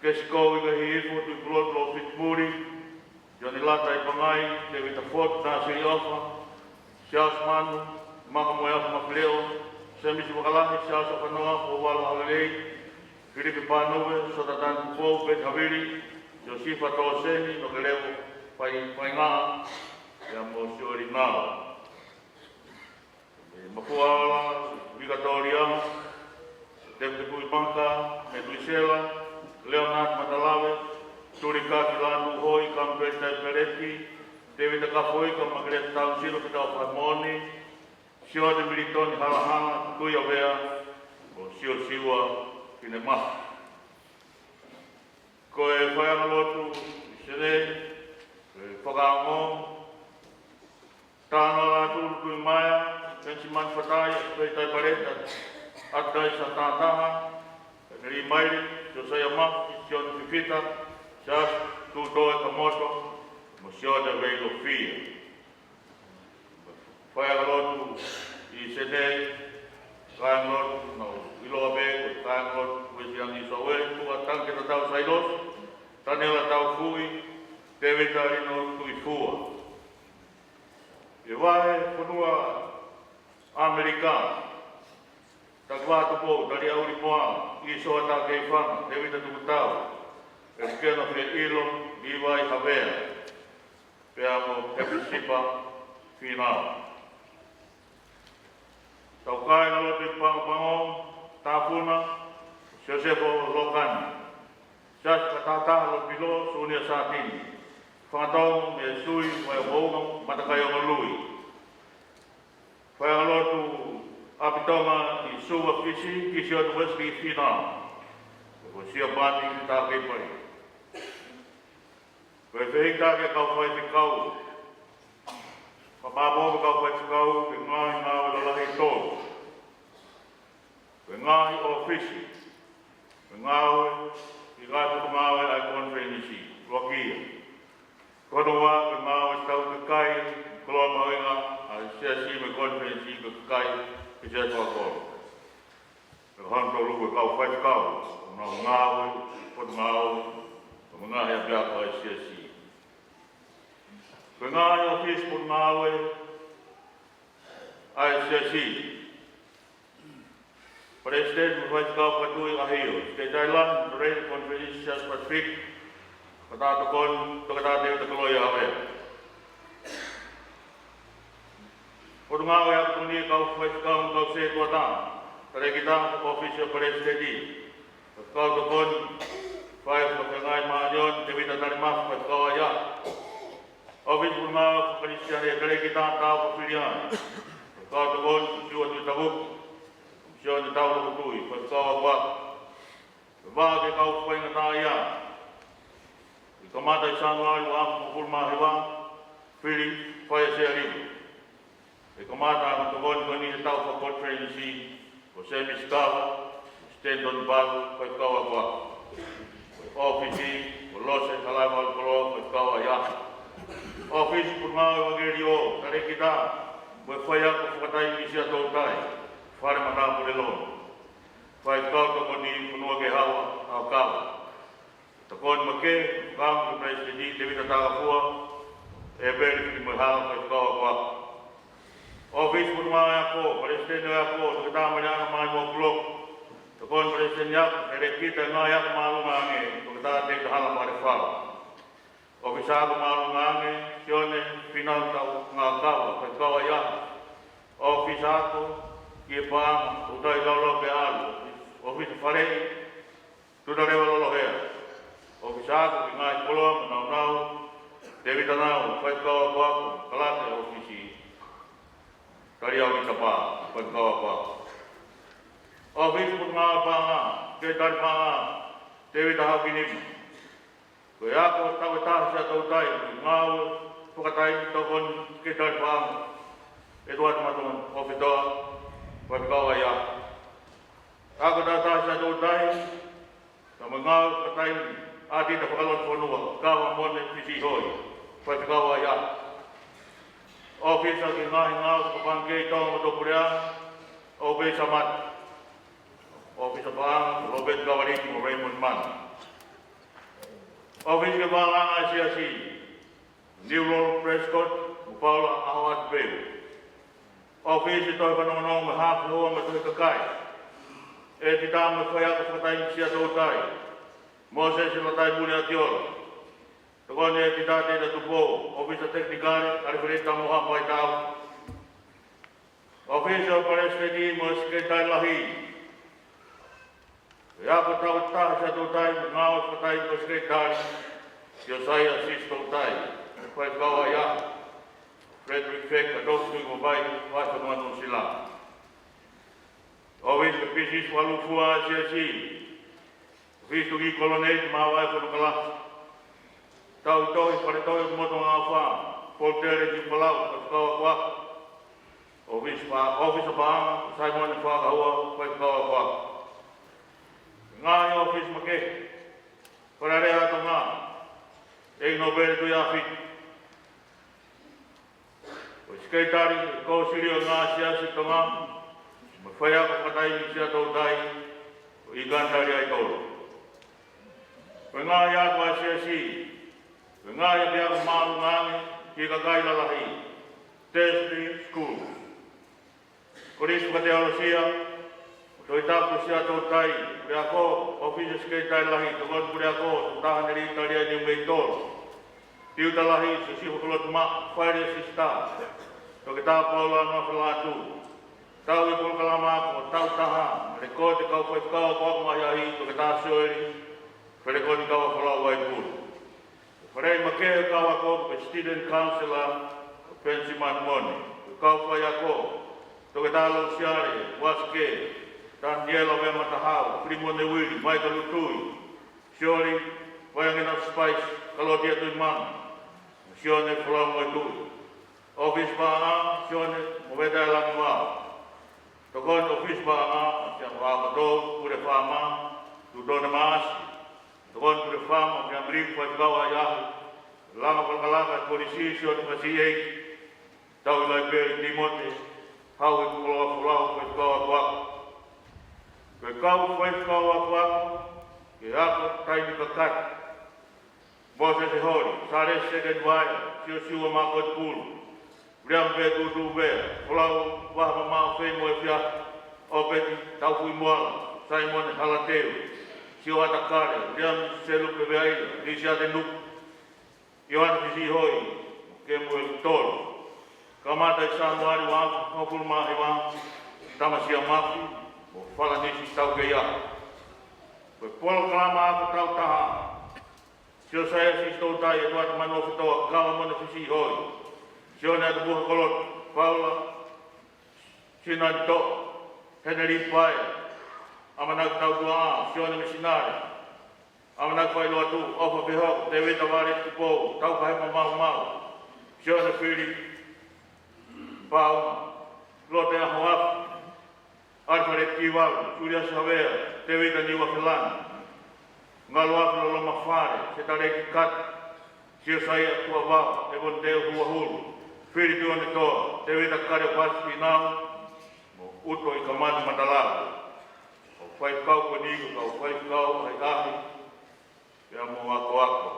Kesikou Ikahihifo, Tuʻipulotu Lofiti Muli, Sione Lata Ipangai, Tēvita Foti, Nāsili ʻOfa, Siaosi Manu, Maka Moeafu Mafileʻo, Semisi Vakalahi, Siaosi ʻOfanoa, Pouvalu ʻAlelei, Filipe Pānuve, Sota Tani Tupou, Peti Havili, Siosifa Tōseni, Nokelevo Fai-, Faingaʻa, pea mo Sioli Ngalo. ʻE Mafuaola Vikatolia, Tēvita Kuimaka, Metuisela, Leonard Matalave, Tulikaki Lanu Hoi, Kampeli Taipeleti, Tēvita Kafoika, Makeleta Tausilo, Pita ʻOfaimoʻoni, Sione Militoni Halahala, Tuia Vea, mo Siosiua Finemafu. Ko e faiʻanga lotu ʻi Senē, ko e fakaongo, Tāna Lātū Tuimaea, Fenisimaini Fatai, Pei Taipaleta, ʻAtaisa Tātaha, Heneli Maile, Siosaia Mafi, Sione Fifita, Siaosi Tūtoe Kamoto, mo Sione Veilofia. Faiʻanga lotu ʻi Senē, kāingalotu, nau ʻiloa pē ko e kāingalotu Uēsiliana ʻi Sōvele, Tuʻa Tangi Tatau Sailosi, Taniela Taufuʻi, Tēvita Lino Tuifua. ʻE vahefonua ʻAmelika, Takivaha Tupou, Talia Ulimoa, ʻIsoa Takeifanga, Tēvita Tukutau, ʻElikena Feʻilo, Livai Havea, pea mo Hepisipa Fīnau. Tau kāingalotu ʻi Pagopago, Tafuna, Siosefo Lokani, Siaosi Fakatahataha Lopilo, Sunia Sātini, Fangatau mo e Sui, Vaiomounga, Matakaiongo Lui. Faiʻanga lotu ʻApitonga ʻi Suva, Fisi, Kisioni Uēsili Fīnau, ko Siapani Takeipale. Ko e fehikitaki ʻa e kau faifekau. Fakapapau ʻa e kau faifekau ki he ngaahi ngāue lalahi ʻe tolu. Ko e ngaahi ʻōfisi. Ko e ngāue, ʻi he ngaahi potungāue ʻa e konifelenisi. Ua kia. Ko hono ua, ko e ngāue ʻa e kau kakai, koloa mahuʻinga ʻa e siasi mo e konifelenisi, ko e kakai ʻo e siasi fakakolo. Ko hono tolu ko e kau faifekau, ʻoku nau ngāue, potungāue, mo e ngaahi ʻapiako ʻa e siasi. Ko e ngaahi ʻōfisi potungāue ʻa e siasi. Palesiteni mo e faifekau fakatui ʻahio, State Island, Federated Conference, Siasi Pacific, Fakatokoni, Toketā Tēvita Koloia Havea. Potungāue ʻa e kau faifekau mo e kau sētuata, talēkita, ʻōfisi ʻo e palesiteni, faifekau tokoni, fai fakafeangai māʻoniʻoni, Tēvita Talimafi, faifekau ʻaiʻa. ʻŌfisi potungāue faka-Kalisitiane, talēkita, Taufa Filiani, faifekau tokoni, Siua Tuitavuki, Sione Tauloku Tui, faifekau akoako. Vā ki he kau faingataʻaʻia. ʻI kamata ʻi Sānuali ua afe hongofulu mā hiva, fili fai ʻa Sea Liva. ʻI kamata ʻa e tokoni ko eni he taʻu fakakonifelenisi, ko Semisi Kava, Stanton Balu, faifekau akoako. ʻŌfisi, ko Lose Kalaivalu Koloa, faifekau ʻaiʻa. ʻŌfisi potungāue ʻa e ʻEvangeliō, talēkita, mo e faiako fakataimi ʻi Siaʻatoutai, Fale Matāpule Lomi. Faifekau tokoni, Fonuakehau ʻAokava. Tokoni makehe, fakaongo ki he palesiteni, Tēvita Takafua, ʻEpeli Filimoehala, faifekau akoako. ʻŌfisi potungāue ako, palesiteni ako, Toketā Maliana Maimoa Puloku. Tokoni Palesiteni Ako, Pelekita, ngaahi ako māʻolunga ange, Toketā Tēvita Hala Falefau. ʻOfisa ako māʻolunga ange, Sione Finau Tau Ngakava, Faifekau ʻAiahi. ʻOfisa ako ki he paʻanga, Tautai Laulau Pealu. ʻOfisa faleʻi, Tutaleva Lolohea. ʻOfisa ako ki he ngaahi koloa mo e nāunau, Tēvita Nau, Faifekau Akoako, Kalake ʻOfisi. Taliau Itapā, Faifekau Akoako. ʻOfisa Potungāue Paʻanga, Sekelitali Paʻanga, Tēvita Haukinipa. Ko e ako tauʻatāina Siaʻatoutai, ngāue fakataimi, Tokoni Sekelitali Paʻanga, ʻEtuate Matuʻofa Fetoa, Faifekau ʻAiahi. Ako tauʻatāina Siaʻatoutai, kae ʻumaʻā e ngāue fakataimi, ʻAtita Fakalotofonua, Kava Mone Fisihoi, Faifekau ʻAiahi. ʻOfisa ki he ngaahi ngāue fakapangikē ʻi Tonga mo Tupuna, ʻOpei Samata. ʻOfisa Paʻanga, Lopeti Kavaliki mo Raymond Mana. ʻOfisa ki he Vālanga ʻa e Siasi, Niulolo Prescott mo Paula Ahoatupeu. ʻOfisa Tohi Fanongonongo mo e Haafe Hoa mo e Tohi Kakai, ʻEtita mo e Faiako Fakataimi Siaʻatoutai, Mōsese Lataimuli Atiola. Tokoni ʻEtita Tēvita Tupou. ʻOfisa Tekinikale, ʻAlifeleti Tamoha Paitau. ʻOfisa Palesiteni mo e Sekelitali Lahi. Ko e ako tauʻatāina Siaʻatoutai, ngāue fakataimi, ko e Sekelitali, Siosaia Sisitoutai. Faifekau ʻAiahi, Frederick Feka, Tofu Tuʻi mo Vai, Vai Fonua Nuʻusila. ʻOfisa Pisisi Falufua ʻa e Siasi, ʻOfisa Tuʻi Koloneli Mavae Fonokalafi. Tauʻi Tohi, Fale Tohi Motu Ngaahi ʻAfa, Polutele Niupalau, Faifekau Akoako. ʻOfisa Pa-, ʻOfisa Paʻanga, Saimone Fakahua, Faifekau Akoako. Ngaahi ʻofisa makehe, Fale Alea ʻa Tonga, ʻEiki Nōpele Tuʻiʻāfiti. Ko e Sekelitali, Kōsilio ʻo e Ngaahi Siasi ʻo Tonga, mo e Faiako Fakataimi Siaʻatoutai, ko ʻIkani Taliaitolo. Ko e ngaahi ako ʻa e Siasi, ko e ngaahi ʻapiako māʻolunga ange ki he kakai lalahi, Tertiary School. Kolisi Fakateolosia mo e Tohi Tapu Siaʻatoutai, Puleako, ʻOfisa Sekelitali Lahi, Tokoni Puleako, Toketā Haneli Talia Niumeitolo. Tiuta Lahi, Siosiua Fakalotomaʻa, Failesisitā, Toketā Paula Noa Felatu. Tauʻi polokalama ako tauʻatāina, Lekooti Kau Faifekau Akoako mo e Ahiahi, Toketā Sioeli Felekoni Kava Folau Vaipulu. Faleʻi makehe kau ako, ko e Student Councillor, ko Penisi Manumone. Kau faiako, Toketā Lousiale Uasike, Taniela Veamatahau, Filimone Uili, Maika Lutui, Sioli Vaiangina Spice, Kalotia Tuʻimana, Sione Folau Moetuʻi. ʻOfisa Paʻanga, Sione Movete Langiuao. Tokoni ʻOfisa Paʻanga, Siaʻa Vākoto, Pule Fāma, Tutone Maasi. Tokoni Pule Fāma, Fiamiliku Faifekau ʻAiahi. Langa Fakalakalaka Kolisi, Sione Fasiʻei. Tauʻi Laipeli Timote Hauhekoloa Folau, Faifekau Akoako. Ko e kau faifekau akoako ki he ako taimi kakato, Mōsese Holi, Sālesi Sekeni Vaea, Siosiua Mākoti Pulu, Viliami Pētūtū Vea, Folau Vahamamaʻo Feimoʻuefiafi, ʻOpeti Taufuimuala, Saimone Halateu, Sioata Kale, Viliami Selupe Veaila, Lisiate Nuku, ʻIoane Fisihoi, Kemueli Tolo. Kamata ʻi Sānuali ua afe hongofulu mā hiva, Tamasia Mafi mo Falanisi Taukeiʻaho. Ko e polokalama ako tauʻatāina, Siosaia Sisitoutai, ʻEtuate Manuofetoa, Kava Mone Fisihoi, Sione Atupuha Kolotu, Paula Sinanitoa, Heneli Paea, ʻAmanaki Tautuaʻā, Sione Misinale, ʻAmanaki Failoatu, ʻOfa Fehoko, Tēvita Vale Tupou, Taukahe Mamaumau, Sione Fili Pauma, Lote ʻAhoafi, ʻAlifeleti Kivalu, Suliasi Havea, Tēvita Niuafelani, Ngaluafi Lolomafale, Setaleki Kata, Siosaia Tuʻavao, ʻEvoniteu Huahulu, Filipi Onetoa, Tēvita Kaleopasi Finau, mo ʻUto ʻi Kamani Matalau. Kau faifekau ko eni ko e kau faifekau ʻahiʻahi pea mo akoako.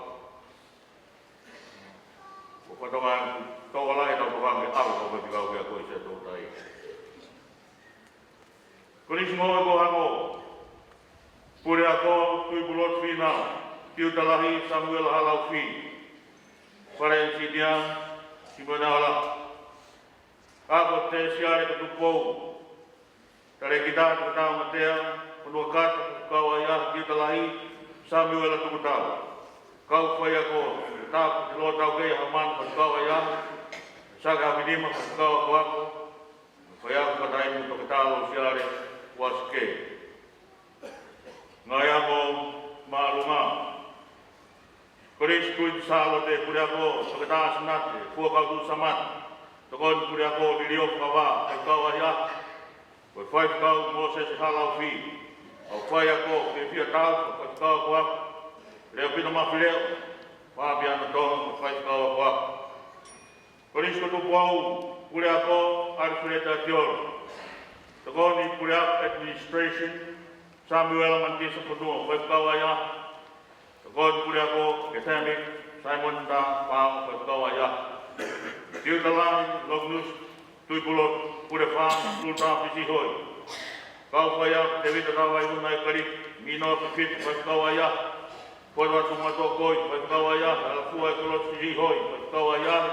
Ko e fatongia tokolahi ʻetau tokanga ke ʻave kau faifekau ke ako ʻi Siaʻatoutai. Kolisi Ngoue ko Hango, Puleako Tuʻipulotu Fīnau, Tiuta Lahi Samuela Halaufi. Fale ʻEnisinia, Simione Aola. Ako Tēsiale ko Tupou. Talēkita Toketā Matea Fonuakata, faifekau ʻaʻahi, Tiuta Lahi Samuela Tukutau. Kau faiako, Toketā Lōtaukei Hamani, faifekau ʻaʻahi, Sake Haminima, faifekau akoako, faiako fakataimi Toketā Losiale Uasike. Ngaahi ako māʻolunga. Kolisi Kuini Sālote, puleako Toketā Sinate Fuakautuʻu Samata. Tokoni puleako Liliofo Kavā, faifekau ʻaʻahi, ko e faifekau Mōsese Halaufi. Kau faiako, Fiafia Taufa, faifekau akoako, Leopina Mafileʻo Papiano Tonga, ko e faifekau akoako. Kolisi ko Tupou, puleako Alfred Atiolo. Tokoni puleako administration, Samuela Manitisa Fonua, faifekau ʻaʻahi. Tokoni puleako academic, Simon Tapaʻo, faifekau ʻaʻahi. Tiuta Lahi Longinus Tuʻipulotu, Pule Fā, Sultan Fisiʻihoi. Kau faiako, Tēvita Tavaiuna ʻEkaliki, Minoa Fifita, faifekau ʻaʻahi. Foʻi Vatu Matokoi, faifekau ʻaʻahi, Alafua ʻEkolosi Fisiʻihoi, faifekau ʻaʻahi.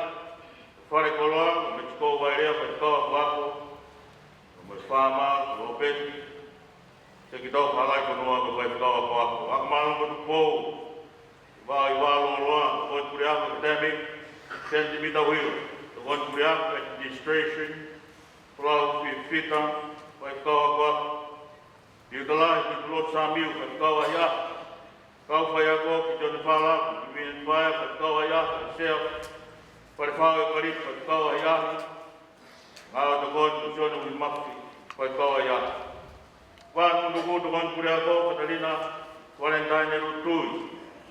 Falekoloa Metikou Vailea, faifekau akoako, mo e Fāma Lopeti Sekitofa Halaifonua, ko e faifekau akoako. Ako Māʻolunga ko Tupou, Vaʻa ʻi Vā Loloa, tokoni puleako academic, Senti Mita Uila. Tokoni puleako administration, Folau Fifita, faifekau akoako. Tiuta Lahi Tuʻipulotu Sāmiu, faifekau ʻaʻahi. Kau faiako, Kitione Fala, Vivian Paea, faifekau ʻaʻahi, Sea Falefau ʻEkaliki, faifekau ʻaʻahi. Ngāue tokoni, Sione Uimafi, faifekau ʻaʻahi. Vā Nukunuku, tokoni puleako, Katalina Valentine Lutui.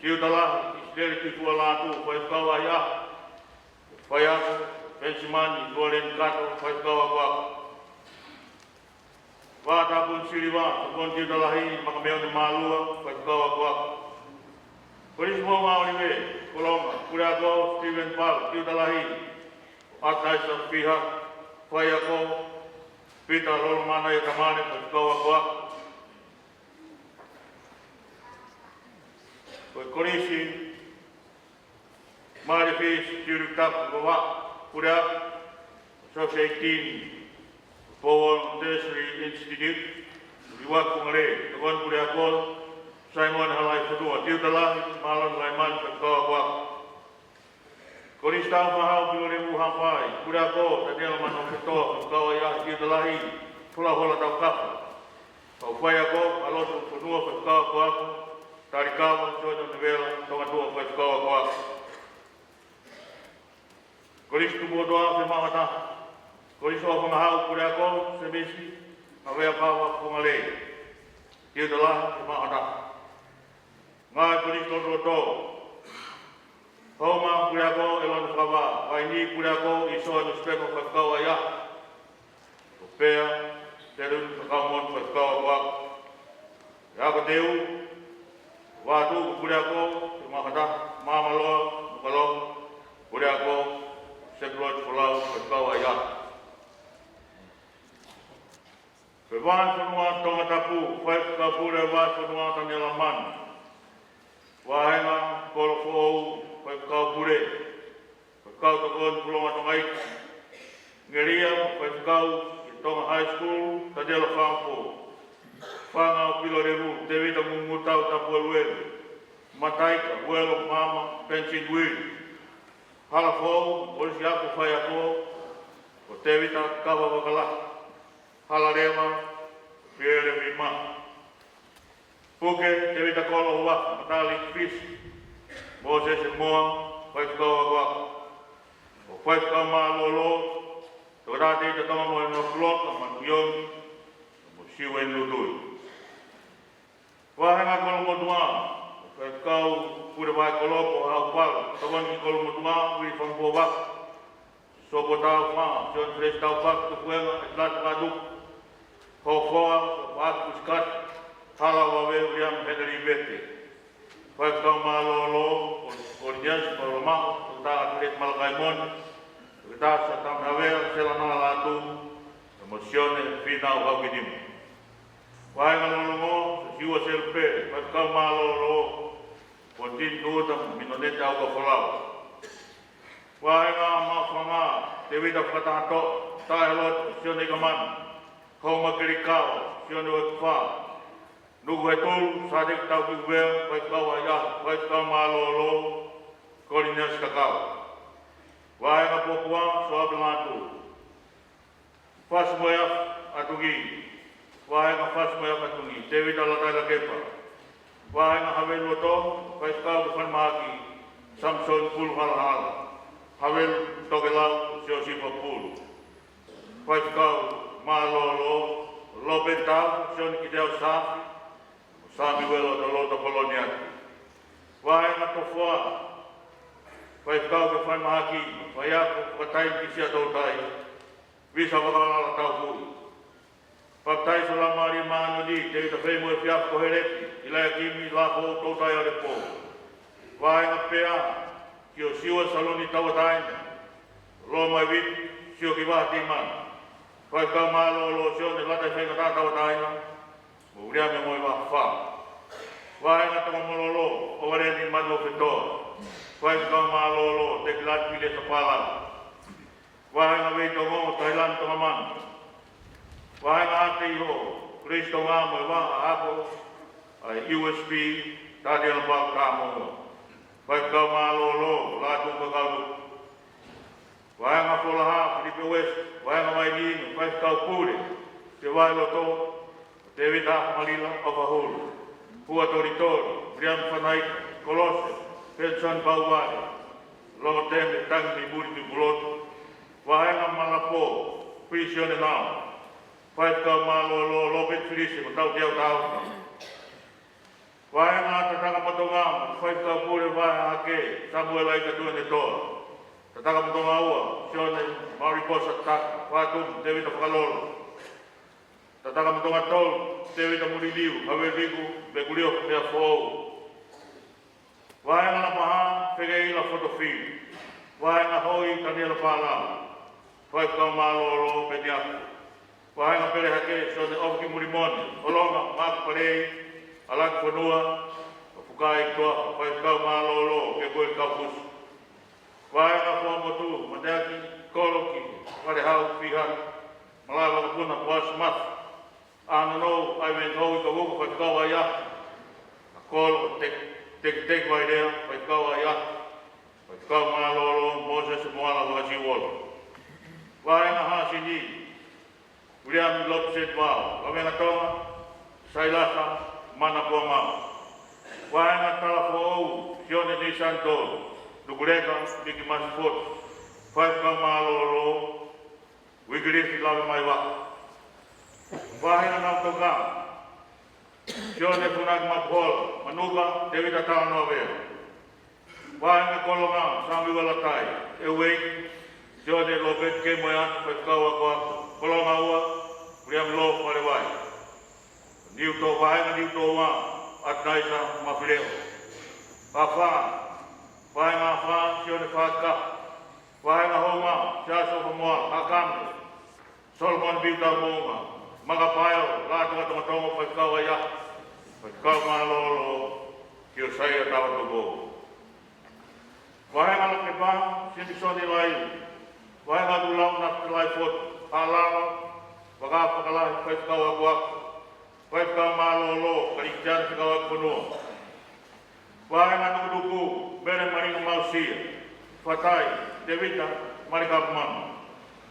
Tiuta Lahi ʻIsileli Tuʻifualātū, faifekau ʻaʻahi. Faiako, Fensimani Lualeni Kato, faifekau akoako. Vā Tapuni Siliva, tokoni Tiuta Lahi Makameone Mālua, faifekau akoako. Kolisi Moʻunga ʻŌlive Kolonga, puleako Stephen Pala, Tiuta Lahi Agnes Fiha, faiako Pita Lolomana ʻIatamale, faifekau akoako. Ko e kolisi Mālie Fisi Tiuliputapu Vavaʻu, puleako Associate Dean Pouono Tertiary Institute, Liuaki Pongalē. Tokoni puleako, Saimone Halaifonua. Tiuta Lahi Māloni Laimani, faifekau akoako. Kolisi Tāufaʻāhau Pilolevu Haʻapai, puleako Taniela Manoʻofetoa, faifekau ʻaʻahi. Tiuta Lahi Folahola Taukafa. Kau faiako, ʻAlotu Fonua, faifekau akoako. Talikava Sione ʻUnivela Tongatuʻa, faifekau akoako. Kolisi Tupou Toa, Fiemaʻu ha Taha. Kolisi ʻOfangahau, puleako Semisi Ngavea Pava Pongalē. Tiuta Lahi, Fiemaʻu ha Taha. Ngaahi Kolisi Lotoloto. Houma, puleako ʻElone Fakavā. Vaini, puleako ʻIsoa Nusipepa, faifekau ʻaʻahi. Upea Telun Fakaumonu, faifekau akoako. Ako Teu, Vatu, puleako Fiemaʻu ha Taha. Māmaloa Nukalou, puleako Sekuloti Folau, faifekau ʻaʻahi. Ko e Vahefonua Tongatapu, Faifekau Pule Vahefonua Taniela Manu. Vahenga Kolofoʻou, Faifekau Pule. Faifekau Tokoni Pulonga Tonga ʻIki. Ngelia, Faifekau ʻi Tonga High School, Taniela Fangapō. Fanga ʻo Pilolevu, Tevita Mungutau Tapueluelu. Mataika, Uelo Mama Pension Will. Halafoʻou, Kolisi Ako Faiako, ko Tevita Kava Vakalahi. Halaleva, Piele Vima. Puke, Tevita Kolo Uafa, Matali Fisi, Mōsese Moa, faifekau akoako. Ko e faifekau mālōlō, Toketā Tevita Tonga mo e Noa Puloka, Manu Iongi, mo Siueni Lutui. Vahenga Kolomotuʻa, Faifekau Pule Vahekoloko, Haʻaupala, Tokoni ki Kolomotuʻa, Uili Fangapō Vaka, Sopo Taufa, John Felesi Taufa, Tukuenga, ʻEtulatu Vatu, Hofoa, Vatu Kusikati, Hala Vave, Uiliami Heneli Vete. Faifekau mālōlō, Koliniasi Paulamaʻo, Toketā Felesi Malakaimoni, Toketā Satami Havea, Selana Lātū, mo Sione Fīnau Haukitimu. Vahenga Lolongo, Siua Selupe, Faifekau mālōlō, Pōtini Tuʻuta Minonete ʻAukafolau. Vahenga Maʻufanga, Tēvita Fakatahato, Taʻeloto Sione ʻIkamanu, Homa Kelikao Sione Uetufa, Nukuhetulu Sāteki Taukiʻuvea, Faifekau ʻAiʻaho, Faifekau mālōlō, Koliniasi Takau. Vahenga Popua, Soape Lātū. Fasi mo e Afi ʻAtungi. Vahenga Fasi mo e Afi ʻAtungi, Tēvita Lātai Lakepa. Vahenga Havelu Loto, Faifekau ke falemahaki, Samisoni Pulu Halahala. Havelu Tokelau, Siosifa Pulu. Faifekau mālōlō, Lopeni Tau, Sione Kiteau Safi, Samiuela Toloto Poloniaki. Vahenga Tofoa, Faifekau ke falemahaki, Faiako Fakataimi Kisia Toutai, Visa Vakalala Taufuʻi. Papitaiso Lamālie Māʻoniʻoni, Tēvita Feimoʻuefiafi Kohelepi, ʻIlaiakimi Lāfou Toutai ʻAlepo. Vahenga Pea, Siosiua Saloni Tauʻatāina, Loma Viti Siokivaha Timana. Faifekau mālōlō, Sione Lātai Faingataʻa Tauʻatāina, mo Viliami Moivafa. Vahenga Tonga Mololo, ʻOvaleni Manu Fetoa. Faifekau mālōlō, Tēkilati Viliesa Palau. Vahenga Veitongo, Tailani Tongamanu. Vahenga ʻAteiho, Kulesi Tonga mo e vaha ako ʻa e U S P, Taniela Pau Tamoa. Faifekau mālōlō, Lātū Kakaunuku. Vahenga Folaha, Filipe Uesi. Vahenga Vainino, Faifekau Pule, Sevaeloto, Tēvita Malila ʻOfahulu, Hua Tolitoli, Viliami Fanaika, Kolose, Penisoni Pauvale, Longoteme Tangi Mipuli Tupulotu. Vahenga Malapo, Pilisione Nau. Faifekau mālōlō, Lopeti Filisi mo Tauteau Taufa. Vahenga Tatakamotonga, Faifekau Pule Vahe Hahake, Samuela Ikatuanetoa. Tatakamotonga Ua, Sione Maʻuriposa Taka, Fatumu Tēvita Fakalolo. Tatakamotonga Tolu, Tēvita Muliliu, Haveliku Mekulio Meafoʻou. Vahenga Lapaha, Fekeila Fotofili. Vahenga Hoi, Taniela Palau. Faifekau mālōlō, Peniaku. Vahenga Pelehake, Sione ʻOfukimulimone, ʻOlonga Maku Palei, ʻAlaki Fonua, ʻo Fukai Toa, Faifekau mālōlō, Kepueli Kaufusi. Vahenga Fuaʻamotu, Mateaki Koloki, Valehau Fiha, Malae Vakapuna Poasi Mafi, ʻAnonou ʻAiveni Houʻi Kavuka, Faifekau ʻAiʻaho, ʻAkolo Tek-, Tekiteki Vailea, Faifekau ʻAiʻaho, Faifekau mālōlō, Mōsese Moala Vakasiuolo. Vahenga Hāsini, Viliami Lopeseti Vao. Vahenga Tonga, Sailasa Manapuamau. Vahenga Talafoʻou, Sione Nisani Tolu, Nukuleka Nikimasi Fotu. Faifekau mālōlō, Uikilifi Lavemaivaka. Vahenga Nautoka, Sione Funaki Mapuhola, Manuka Tēvita Talanoa Vea. Vahenga Kolonga, Samiuela Tai, ʻEueiki Sione Lopeti Kemoeatu, Faifekau Akoako. Kolonga Ua, Viliami Lō Falevai. Niutō, Vahenga Niutōua, ʻAtunaisa Mafileʻo. Afā, Vahenga Afā, Sione Fakaʻaho. Vahenga Homa, Siaosi ʻOfamoa, Hakame, Solomone Piutau Moʻunga. Makapaeo, Lātū Tongatonga, Faifekau ʻAiʻaho, Faifekau mālōlō, Kiosaia Tavatuʻufoʻou. Vahenga Lakepa, Simisoni Laiu. Vahenga Lulau, Nafitalai Fotu. Haʻalalo Vakaafakalahi, Faifekau Akoako. Faifekau mālōlō, Kalisitiane Fekauʻaki Fonua. Vahenga Nukunuku, Mele Malinga Mausia. Fatai, Tēvita Malikapu Manu.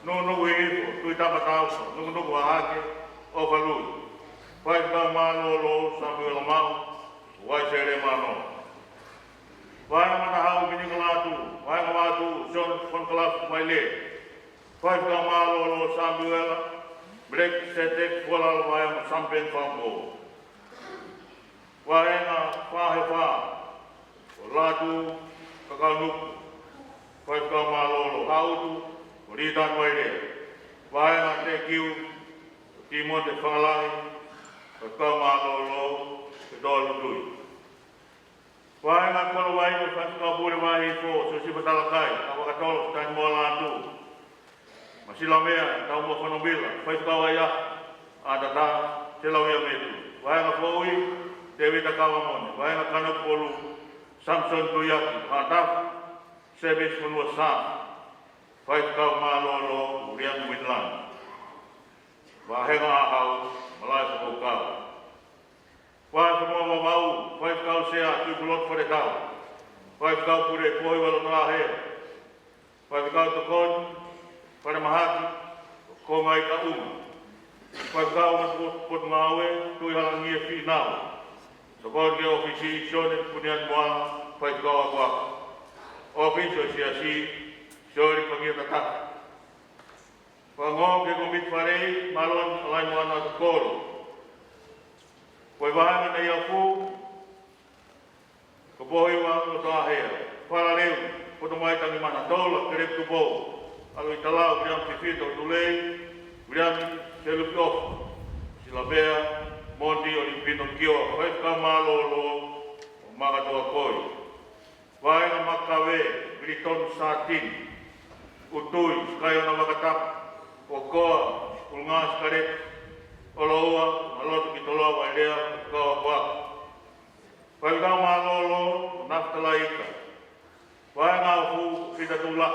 Nukunuku Hihifo, Tuitama Taufa. Nukunuku Hahake, ʻOfa Lui. Faifekau mālōlō, Samiuela Mau, Uaisele Manoa. Vahenga Matahau, Mininga Lātū. Vahenga Vatu, Sione Fonokalafi Maile. Faifekau mālōlō, Samiuela Melekiseteki Fualala Vaea mo Samipeni Faupō. Vahenga Fahefa, ko Lātū Kakaunuku. Faifekau mālōlō, Haʻutu ko Lītani Vailea. Vahenga Tekiu, Tīmote Fakalahi. Faifekau mālōlō, Ketoa Lutui. Vahenga Kolovai, Faifekau Pule Vahe Hihifo, Siosifa Talakai, ʻAvakatolo Tanimoa Lātū. Masilamea Taumua Fonobila, Faifekau ʻAiʻaho, ʻAtata Selauia Metu. Vahenga Foʻui, Tēvita Kauamone. Vahenga Kanokupolu, Samisoni Tuiaki, Haʻatafu, Semisi Fonuasa. Faifekau mālōlō, Uliami Winland. Vahenga ʻAhau, Malaʻe Fokoukau. Vahefonua Vavaʻu, Faifekau Sea, Tuʻipulotu Faletau. Faifekau Pule, Pohiva Lotoʻahea. Faifekau Tokoni, Falemahaki, Kongaʻi Kaʻuma. Faifekau Potungāue, Tuʻihalangie Finau. Tokoni ki he ʻŌfisi, Sione Puniani Moala, Faifekau Akoako. ʻŌfisi ʻo e Siasi, Sioli Pangia Tataki. Fakaongo ki he Kōmiti Fale, Maloni ʻAlaimoana Tokolo. Ko e vahenga Neiafu, ko Pohiva Lotoʻahea. Falaleu, Potumai Tangimana. Toula, Kelepi Tupou. ʻAluʻitalau, Uliami Fifita Tulei, Uliami Seluki ʻOfa, Silapea Moni ʻo Lipino Kio. Faifekau mālōlō, ʻo Makatuʻakoi. Vahenga Makave, Vilitonu Sātini. ʻUtui, Sikaiona Vakatapu. ʻOkoa, ʻUlungāsikaleti. ʻOloua, Malotu ki Toloa Vailea, Faifekau Akoako. Faifekau mālōlō, ʻo Nafitalaika. Vahenga ʻOfu, Fita Tula.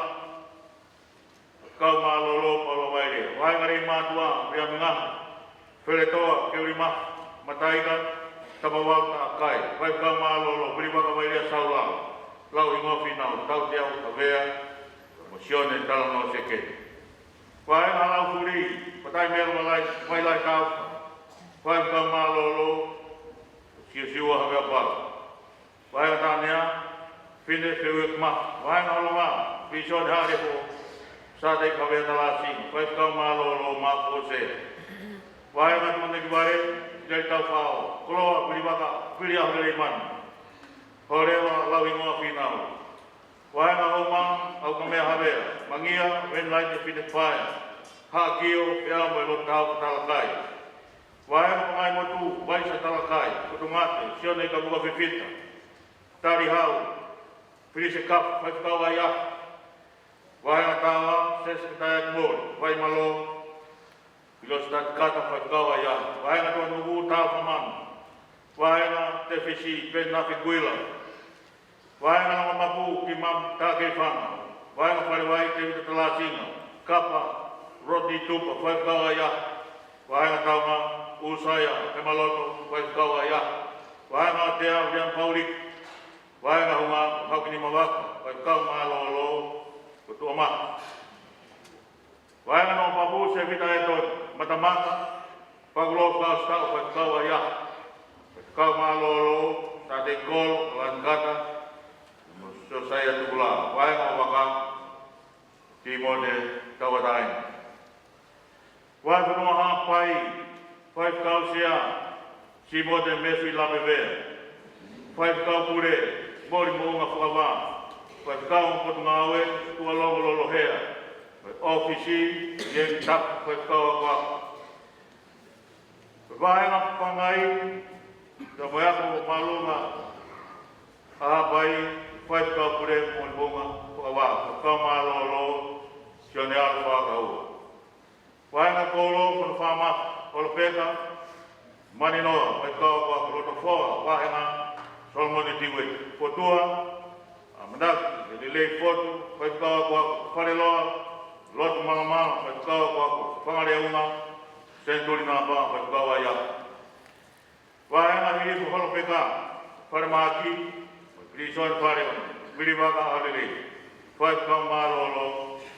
Faifekau mālōlō, Paula Vailea. Vahenga Leimātuʻa, Uliami Ngaha. Feletoa, Keulima Mataika, Tapavau Takai. Faifekau mālōlō, Vilivaka Vailea Saulala, Lauhingoa Finau, Tauteau Kavea, mo Sione Talanoa Sekeni. Vahenga Laufuli, Patai Melo Malai, Mailai Tau. Faifekau mālōlō, Siosiua Havea Palu. Vahenga Tānea, Fine Feuekma. Vahenga Holonga, Pisoni Halepo, Sātei Kavea Talasi. Faifekau mālōlō, Maʻafu Hosea. Vahenga Tuʻanekivale, Jai Taufao. Koloa, Vilivaka, Vili ʻAholelemanu. Holeva, Lauhingoa Finau. Vahenga Houma, ʻAukamea Havea. Mangia, Venlaite Fine Paea. Haʻakio, Peau mo e Lotau Talakai. Vahenga Pangaimotu, Vaisa Talakai. Kutungate, Sione Kavuka Fifita. Talihau, Filise Kafu, Faifekau ʻAiaha. Vahenga Taua, Sesi Kataiaki Mole. Vaimalō, Filositati Kata, Faifekau ʻAiaha. Vahenga Tuʻanuku, Tau Famanu. Vahenga Tefisi, Penafi Kuila. Vahenga Longamapu, Kimam Takeifanga. Vahenga Falevai, Tevita Talasinga. Kapa, Rodi Tupa, Faifekau ʻAiaha. Vahenga Taunga, ʻUsaia Hemaloto, Faifekau ʻAiaha. Vahenga Atea, Uliami Pauliki. Vahenga Hunga, Haukini Mavaka, Faifekau mālōlō, ko Tuʻamaha. Vahenga Nongopapu, Sevita ʻEtoni Matamata, Pakulo Fausitau, Faifekau ʻAiaha. Faifekau mālōlō, Sātei Kolo, Lani Kata, mo Siosaia Tukula. Vahenga ʻOvaka, Timone Tauataina. Vahefonua Haʻapai, Faifekau Sea, Simote Mefi Lamevea. Faifekau Pule, Moli Moʻunga Fakavā. Faifekau Potungāue, Tuʻalomo Lolohea. ʻŌfisi, Ieni Tapu, Faifekau Akoako. Vahenga Pangai, Tamoeako Malunga, Haʻapai, Faifekau Pule, Moli Moʻunga Fakavā. Faifekau mālōlō, Sione Alfa Kaua. Vahenga Kolo, Fonofama, Holopeka, Maninoa, Faifekau Akoako. Lotofoa, Vahenga Solomone Tiueki. Fotua, ʻAmanaki Lelei Fotu, Faifekau Akoako. Faleloa, Lotu Malamala, Faifekau Akoako. Fangaleunga, Senituli Napa, Faifekau ʻAiaha. Vahenga Hihifo Holopeka, Falemahaki, Pilisoni Fale, Vilivaka ʻAholelei. Faifekau mālōlō,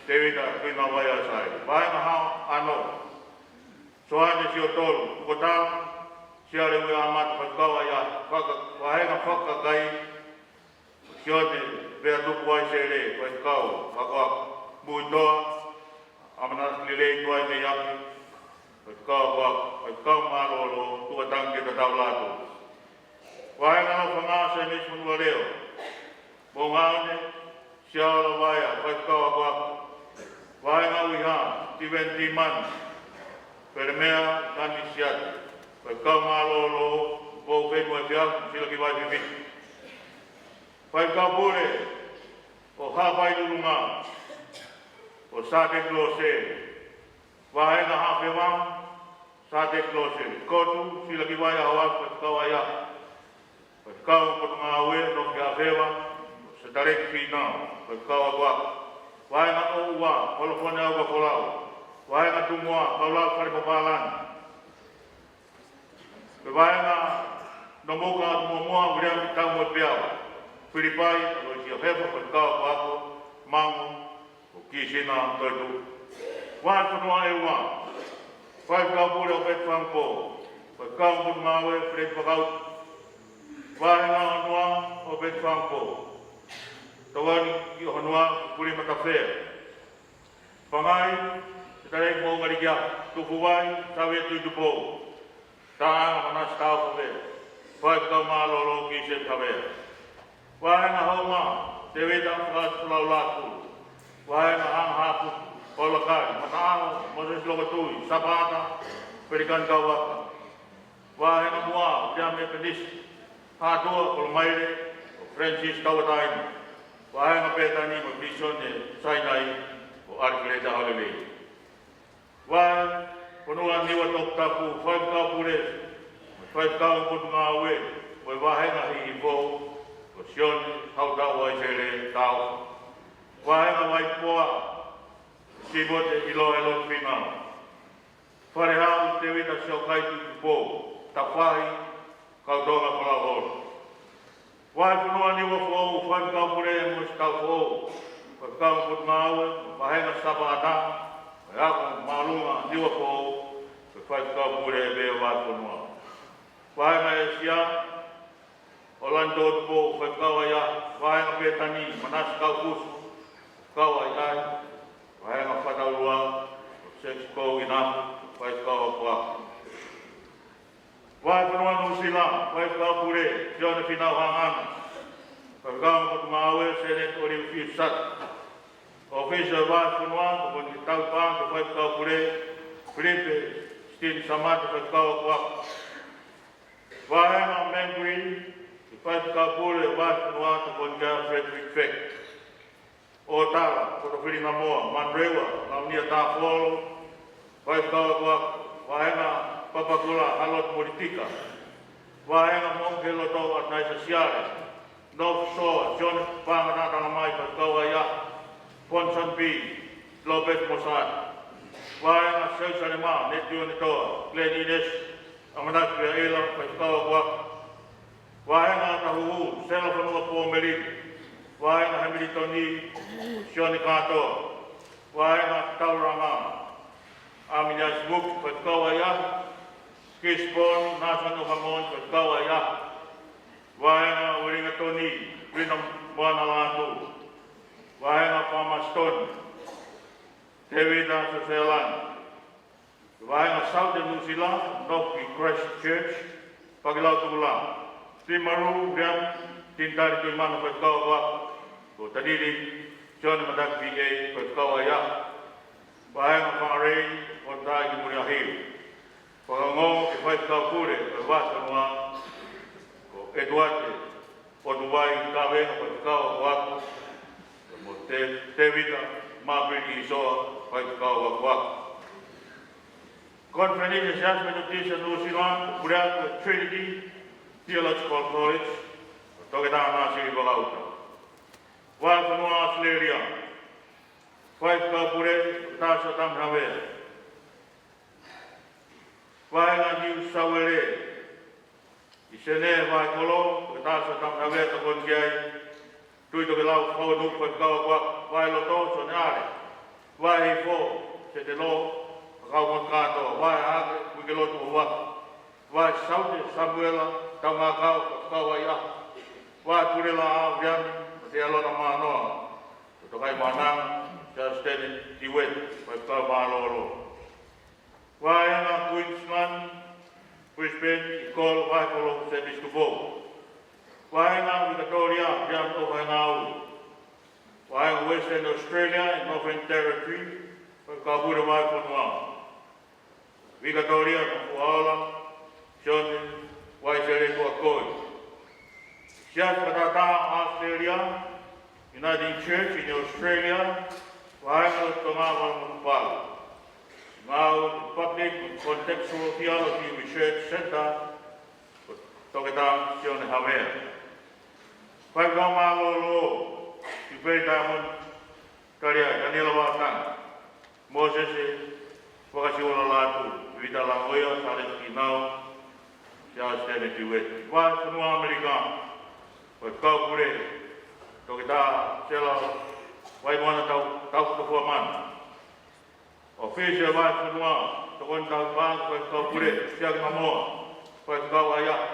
Tevita Kuinavai Asai. Vahenga Haʻano, Soane Siotolu, Kotala, Siale Ueamata, Faifekau ʻAiaha. Faka-, Vahenga Fakakakai, Sione Veatupu Vaisele, Faifekau Akoako. Muitoa, ʻAmanaki Lelei Tuaimeiapi, Faifekau Akoako. Faifekau mālōlō, Tuʻatangi Tatau Lātū. Vahenga Lofanga, Semisi Fonualeo. Moʻungaone, Siaola Vaea, Faifekau Akoako. Vahenga ʻUiha, Steven Timani, Pelemea Lani Siate. Faifekau mālōlō, Poupeni Efiafi, Silakivai Fifita. Faifekau Pule ʻo Haʻapai Lulunga, ko Sāteki Lose. Vahenga Haʻafeva, Sāteki Lose. Kotu, Silakivai ʻAhoafi, Faifekau ʻAiaha. Faifekau Potungāue, Nofokeafeua, Setaleki Fīnau, Faifekau Ako. Vahenga ʻOua, Kolofone Aukafolau. Vahenga Tumoa, Kaulau Fale Papālangi. Ko e vahenga Nomuka Muamua, Viliami Taumoepeau. Filipai, Aloisia Hefo, Faifekau Ako, Mango, ko Kisina Toetuʻu. Vahefonua ʻEua, Faifekau Pule ʻOpeti Fangupō. Faifekau Potungāue, Feleti Vakautu. Vahenga Onoua, ʻOpeti Fangupō. Tokoni ki ʻOhonoa, Puli Matafea. Pangai, Setaleki Moʻunga Likia. Tukuʻulai, Savea Tuʻitupou. Taʻanga, Manase Taufavea. Faifekau mālōlō, Kiseti Havea. Vahenga Houma, Tēvita Fakatupulaulau. Vahenga Hanga Haʻaputu, Paula Kali. Mataʻaho, Mōsese Lokotui. Sapata, Pelikani Kauaka. Vahenga Mua, Viliami ʻEpenisi Hatua, Kolomaile, ko Francis Tauataina. Vahenga Pētani mo e Visone Sainai, ko ʻAlifeleta Holelei. Vahefonua Niua Toputapu, Faifekau Pule, mo e Faifekau Potungāue, mo e Vahenga Hihifo, ko Sione Hautau Vaisele Tau. Vahenga Vaipoa, Simote ʻIloa ʻEloti Fīnau. Falehau, Tēvita Siokai Tuʻitupou. Tafahi, Kautonga Falaoholo. Vahefonua Niuafoʻou, Faifekau Pule Mosi Taufoʻou. Faifekau Potungāue, Vahenga Sapata, mo e Ako Māʻolunga Niuafoʻou, ko e Faifekau Pule pē ʻo e vahefonua. Vahenga ʻĒsia, ʻOlanitō Tupou, Faifekau ʻAiaha. Vahenga Pētani, Manase Kaufusi, Faifekau ʻAiʻai. Vahenga Fataulua, Sexco Inapu, Faifekau Akoako. Vahefonua Nuʻusila, Faifekau Pule, Sione Fīnau Hangana. Faifekau Potungāue, Seneti ʻOlive Fiu Sata. ʻŌfisi ʻo e Vahefonua, ko Koni Taupa, ko e Faifekau Pule, Filipe Sitini Samate, Faifekau Akoako. Vahenga Mangere, ko e Faifekau Pule Vahefonua, ko Koni Frederick Feke. ʻŌtala, Potofili Namoa. Manurewa, Launia Tafolo, Faifekau Akoako. Vahenga Papakura, Harold Molitika. Vahenga Moʻunga Loto, ʻAtenaisa Siale. North Shore, John Pangata Talamai, Faifekau ʻAiaha. Ponsonby, Lopez Mosat. Vahenga Selusalema, Netione Toa, Glenn Ines, ʻAmanaki Veaʻila, Faifekau Akoako. Vahenga Tahuhu, Sela Fonua Pomeli. Vahenga Hamilton, Sione Katoa. Vahenga Tauranga, Aminiasi Vuki, Faifekau ʻAiaha. Gisborne, Nāsoni ʻOkamoni, Faifekau ʻAiaha. Vahenga Uelingatoni, Rina Moana Lātū. Vahenga Palmerston, Tēvita Sosealani. Vahenga Southern Nuʻusila, North Christchurch, Pakilau Tukulā. Timaru, Viliami Tinitali Tuʻimana, Faifekau Akoako. Ko Tanili, Sione Mataki, P A, Faifekau ʻAiaha. Vahenga Fakaʻalei, Fotai ki Muliahiu. Fakaongo ki he Faifekau Pule ʻo e Vahefonua, ko ʻEtuate ʻOtuvai Kaveinga, Faifekau Akoako, mo Tē-, Tēvita Mapili ʻIsoa, Faifekau Akoako. Konifelenisi ʻa e Siasi Metotisi ʻo Nuʻusila, Puleako Trinity Theological College, ko Toketā Nāsili Vakauta. Vahefonua ʻAositelēlia, Faifekau Pule, Toketā Siaosi Tami Havea. Vahenga Niu Sāute Uēlisi, ʻi Senē Vahekolo, ko e Toketā Siaosi Tami Havea, tokoni ki ai, Tuʻi Tokelau Fauenuku, Faifekau Akoako. Vaheloto, Sione ʻAle. Vahehifo, Setelo Fakaumotu Katoa. Vahehake, Uikelotu ʻOuaka. Vahesaute, Samuela Taungakau, Faifekau ʻAiaha. Vahepuleʻanga, Viliami mo Tealona Manoa, ko Tokai Mananga, Siaosi Tene Tiuetu, Faifekau mālōlō. Vahenga Queensland, Brisbane, ʻi Kolo, Vahekolo, Semisi Tupou. Vahenga Vikatōlia, Viliami ʻOfahengaue. Vahenga Western Australia, ʻi Northern Territory, Faifekau Pule Vahefonua. Vikatōlia Fuaola, Sione Vaisele Tuʻakoi. Siasi Fakatātā ʻAositelēlia, Uniting Church in Australia, Vahenga Lotonga Valamotupalu. Ngāue Public Contextual Theology Research Centre, ko Toketā Sione Havea. Faifekau mālōlō, Sipeita Amon Kaliai, Taniela Vatangi, Mōsese Vakasiʻola Lātū, Vita Langoia, Sālesi Kīnau, Siaosi Tene Tiueti. Vahefonua ʻAmelika, Faifekau Pule, Toketā Sela Vaimoana Tau, Taufukafuamanu. ʻŌfisi ʻo e Vahefonua, Tokoni Taupā, Faifekau Pule, Siaki Mamoa, Faifekau ʻAiaha,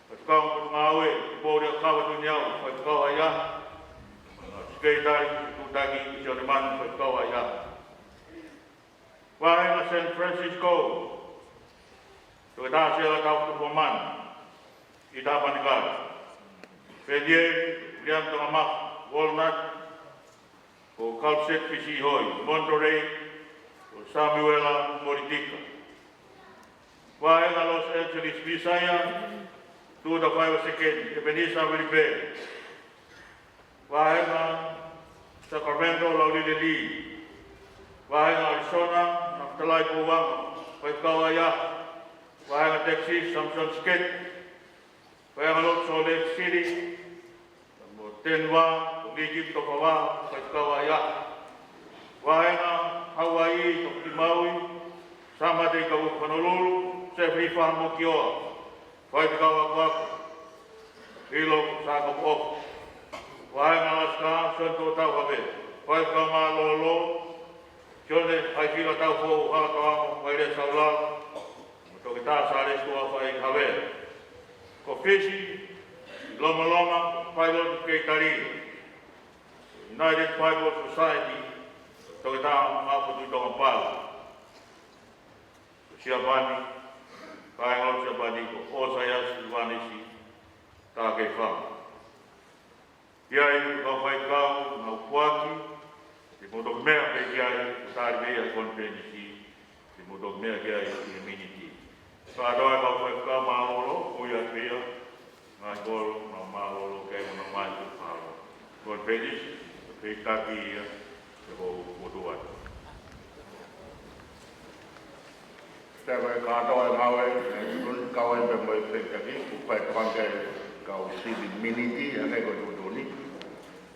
Faifekau Potungāue, Pōlia Kava Tuniau, Faifekau ʻAiaha, Sekelitali Tuʻutaki, Sione Manu, Faifekau ʻAiaha. Vahefonua San Francisco, Toketā Sela Taufukafuamanu, ʻIta Panikale, Penieli, Liam Tongamafa, Walnut, ko Kalset Fisihoi, Monterey, ko Samuela Molitika. Vahefonua Los Angeles, Visaia, Tuʻa Faiva Sekeni, Epenisa Vilipe. Vahefonua Sacramento, Laulile Lī. Vahefonua Arizona, Nafatalai Pouanga, Faifekau ʻAiaha. Vahefonua Texas, Samson Skate. Vahefonua Salt Lake City, mo Denver, Liki Tokava, Faifekau ʻAiaha. Vahefonua Hawaii, Tokiti Maui, Samate Kauka Honolulu, Jeffrey Fahamokioa, Faifekau Akuaku, ʻIlo Sākapuʻofa. Vahefonua Alaska, Sione Tōtau Havea, Faifekau mālōlō, Sione Haifila Taufou, Halatoamo Vailea Saulala, mo Toketā Sālesi Tuʻaʻofaʻeiki Havea. Ko Fisi, Lomaloma, Pailoti Keitali, United Bible Society, Toketā Maʻaputu Tonga Palu. Ko Siapani, Kāingalotu Siapani, ko ʻOsaiasi Vanisi Tākeifanga. Ki ai, kau faifekau, nau puaki, te mou toki meʻa pē ki ai, ko tali pē ia he konifelenisi, te mou toki meʻa ki ai ʻi he miniti. Kātoa e kau faifekau mālōlō, ʻoku ʻi ai pē ia, ngaahi kolo, nau mālōlō, kei mo nau mai ki he palo. Konifelenisi, feitaki ia, te mou fokotuʻu atu. Pea ko e kātoa e ngāue, ʻe tonu kau ai pē mo e feitaki, kuo fai tokanga ki he kau sivi miniti, hangē ko e tuʻutuʻuni,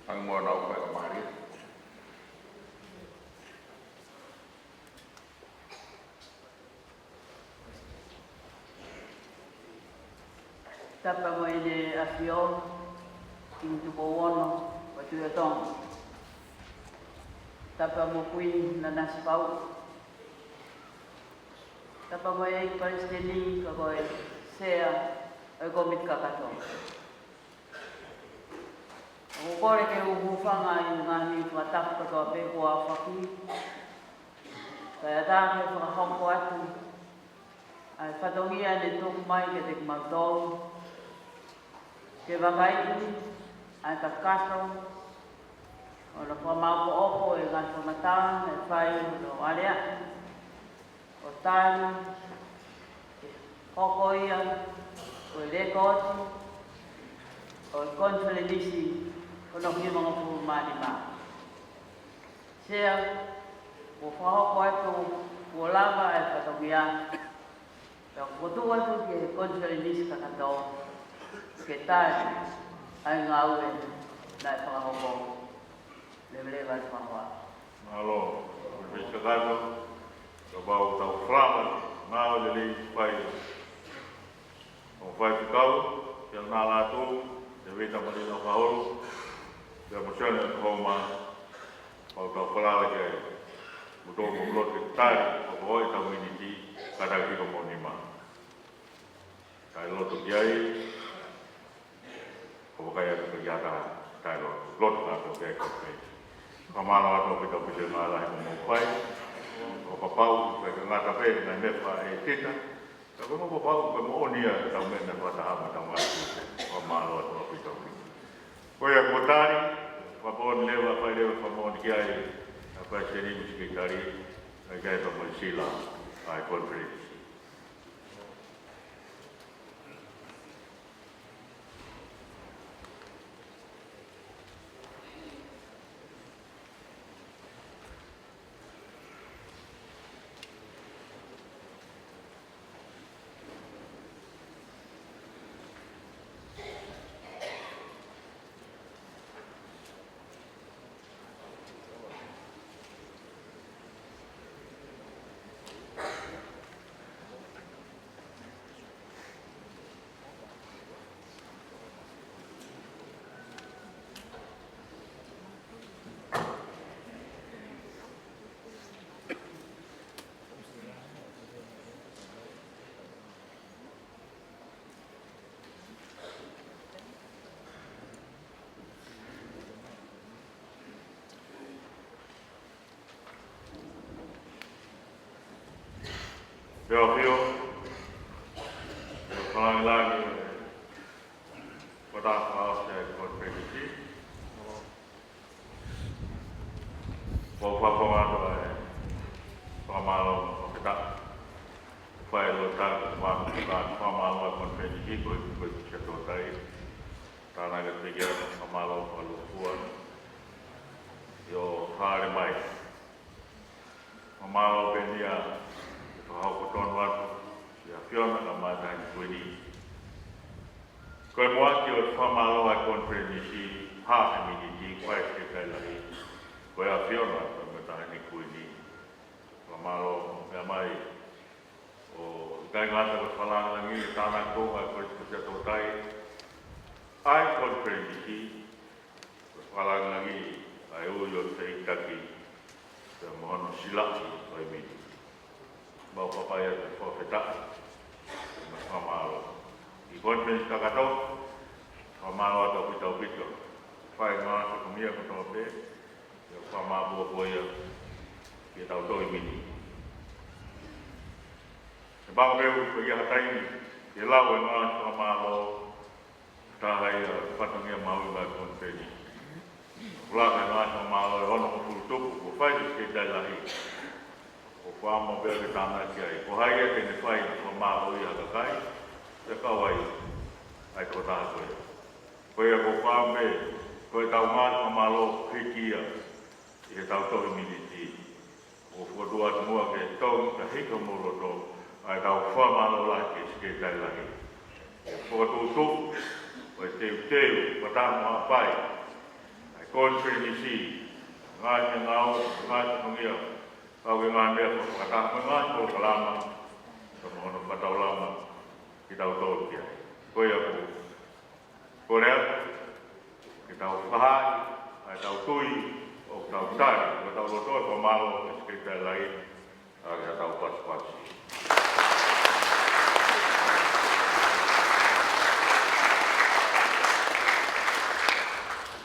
hangē ko ʻenau fai kamari. Tapu mo ʻEne ʻAfio, Kingi Tupou Ono, ʻo e Tuʻi ʻo Tonga. Tapu mo Kuini Nanasipauʻu. Tapu mo e ʻEiki Palesiteni, ka ko e Sea ʻo e Kōmiti Kakato. ʻOku ou kole ke u hūfanga ʻi he ngaahi fakatapu kotoa pē kuo aofaki. Kae ʻatā ke fakahoko atu ʻa e fatongia ne tuku mai kiate kimautolu, ke vakaiʻi ʻa e kakato ʻo e fakamāʻopoʻopo ʻo e ngaahi fakamatala ne fai ʻo e aleaʻi ʻo tali ke hoko ia ko e lekooti ʻo e konifelenisi hono hivangofulu mā nima. Sea, kuo fakahoko atu kuo lava e fatongia, pea kuo tuku atu ki he konifelenisi kakato ke tali ʻa e ngāue naʻe fakahoko. Leveleva atu mahoa. Mālō, Mister Kakato, kapau tau falala, ngāue lelei fai ʻa e faifekau, Sione Lātū, Tēvita Malina ʻOkaholo, pea mo Sione Houma, kapau tau falala ki ai, mou toki loto ke tali, ʻo ko e tau miniti, kātaki hiko mo nima. Tau loto ki ai, ʻo vakai atu ki he taha, tau loto, loto kātoa ki ai ko pē. Fakamālō atu ʻaupito ʻaupito e ngāue lahi kuo mou fai. ʻOku ou fakapapau, ʻoku ʻikai ke ngata pē, ngaahi meʻa fakaʻētita. Ka ʻoku ou fakapapau, ko e moʻoni ia, tau meʻa naʻe fakataha mo tau ngāue. Fakamālō atu ʻaupito ʻaupito. Ko ia kuo tali, fakapō ni leva, fai leva, fakamoʻoni ki ai, ʻa e Palesiteni mo e Sekelitali, ʻa e kau fakamālō sila, ʻa e konifelenisi. ʻAfio, ʻo fakalāngilangi, ʻo tau fakaʻosi ʻa e konifelenisi. ʻOku ou fakafofonga atu ʻa e fakamālō mo e fakafetaʻi. Fai ʻe Lota, ko e fakamālō ʻa e konifelenisi, ko e, ko e Siasi Tōtai. Tānaki atu pē ki ai ʻa e fakamālō fakalūkufua. ʻIo, fale mai. Fakamālō pē eni ʻa e fakahoko tonu atu ki he ʻAfiona kae ʻumaʻā e Taʻahine Kuini. Ko e muʻaki ʻo e fakamālō ʻa e konifelenisi, hā he miniti, ko e Sekelitali Lahi. Ko e ʻAfiona, ko e mo e Taʻahine Kuini. Fakamālō, meʻa mai, ʻoku ʻikai ngata ko e fakalāngilangi e tānaki atu ʻa e Kolisi ko Siasi Tōtai ʻa e konifelenisi, ko e fakalāngilangi ʻa e ui ʻo e feʻitaki, pea mo hono silaʻi ʻo e miniti. Mau fakaʻapaʻapa atu e fakafetaʻi mo e fakamālō. ʻI he konifelenisi kakato, fakamālō ʻaupito ʻaupito. Fai ngā sokomia kotoa pē, ʻio, fakamālō ko ia ki he tau toʻo e miniti. He pako pē ʻoku ʻi ai ha taimi ke lau e ngaahi fakamālō, taha ia fatongia mahuʻinga ʻo e konifelenisi. Laka e ngaahi fakamālō ʻe onongofulu tupu kuo fai ki he Sekelitali Lahi. ʻOku ou fakaʻamu pē ke tānaki ai. Ko hai ia te ne fai fakamālō ia ha kakai, pea kau ai ʻa e tokotaha ko ia. Ko ia ʻoku ou fakaʻamu pē, ko e tau ngaahi fakamālō hiki ia ʻi he tau toʻo e miniti. ʻOku ou fokotuʻu atu muʻa ke tau ka hika mo loto ʻa e tau fakamālō lahi ki he Sekelitali Lahi. ʻE fokotuʻutuʻu ʻo e teuteu, fakataha mo Haʻapai, ʻa e konifelenisi, ngaahi meʻangāue, ngaahi fatongia, kau ki he ngaahi meʻa fakataha mo e ngaahi polokalama, kae ʻumaʻā hono fakataulama ke tau tō ki ai. Ko ia ʻoku ou kole atu ke tau fakahaaʻi ʻa e tau tui, ʻo tau tali, ʻo tau loto ʻa e fakamālō ki he Sekelitali Lahi, ʻa e tau pasipasi.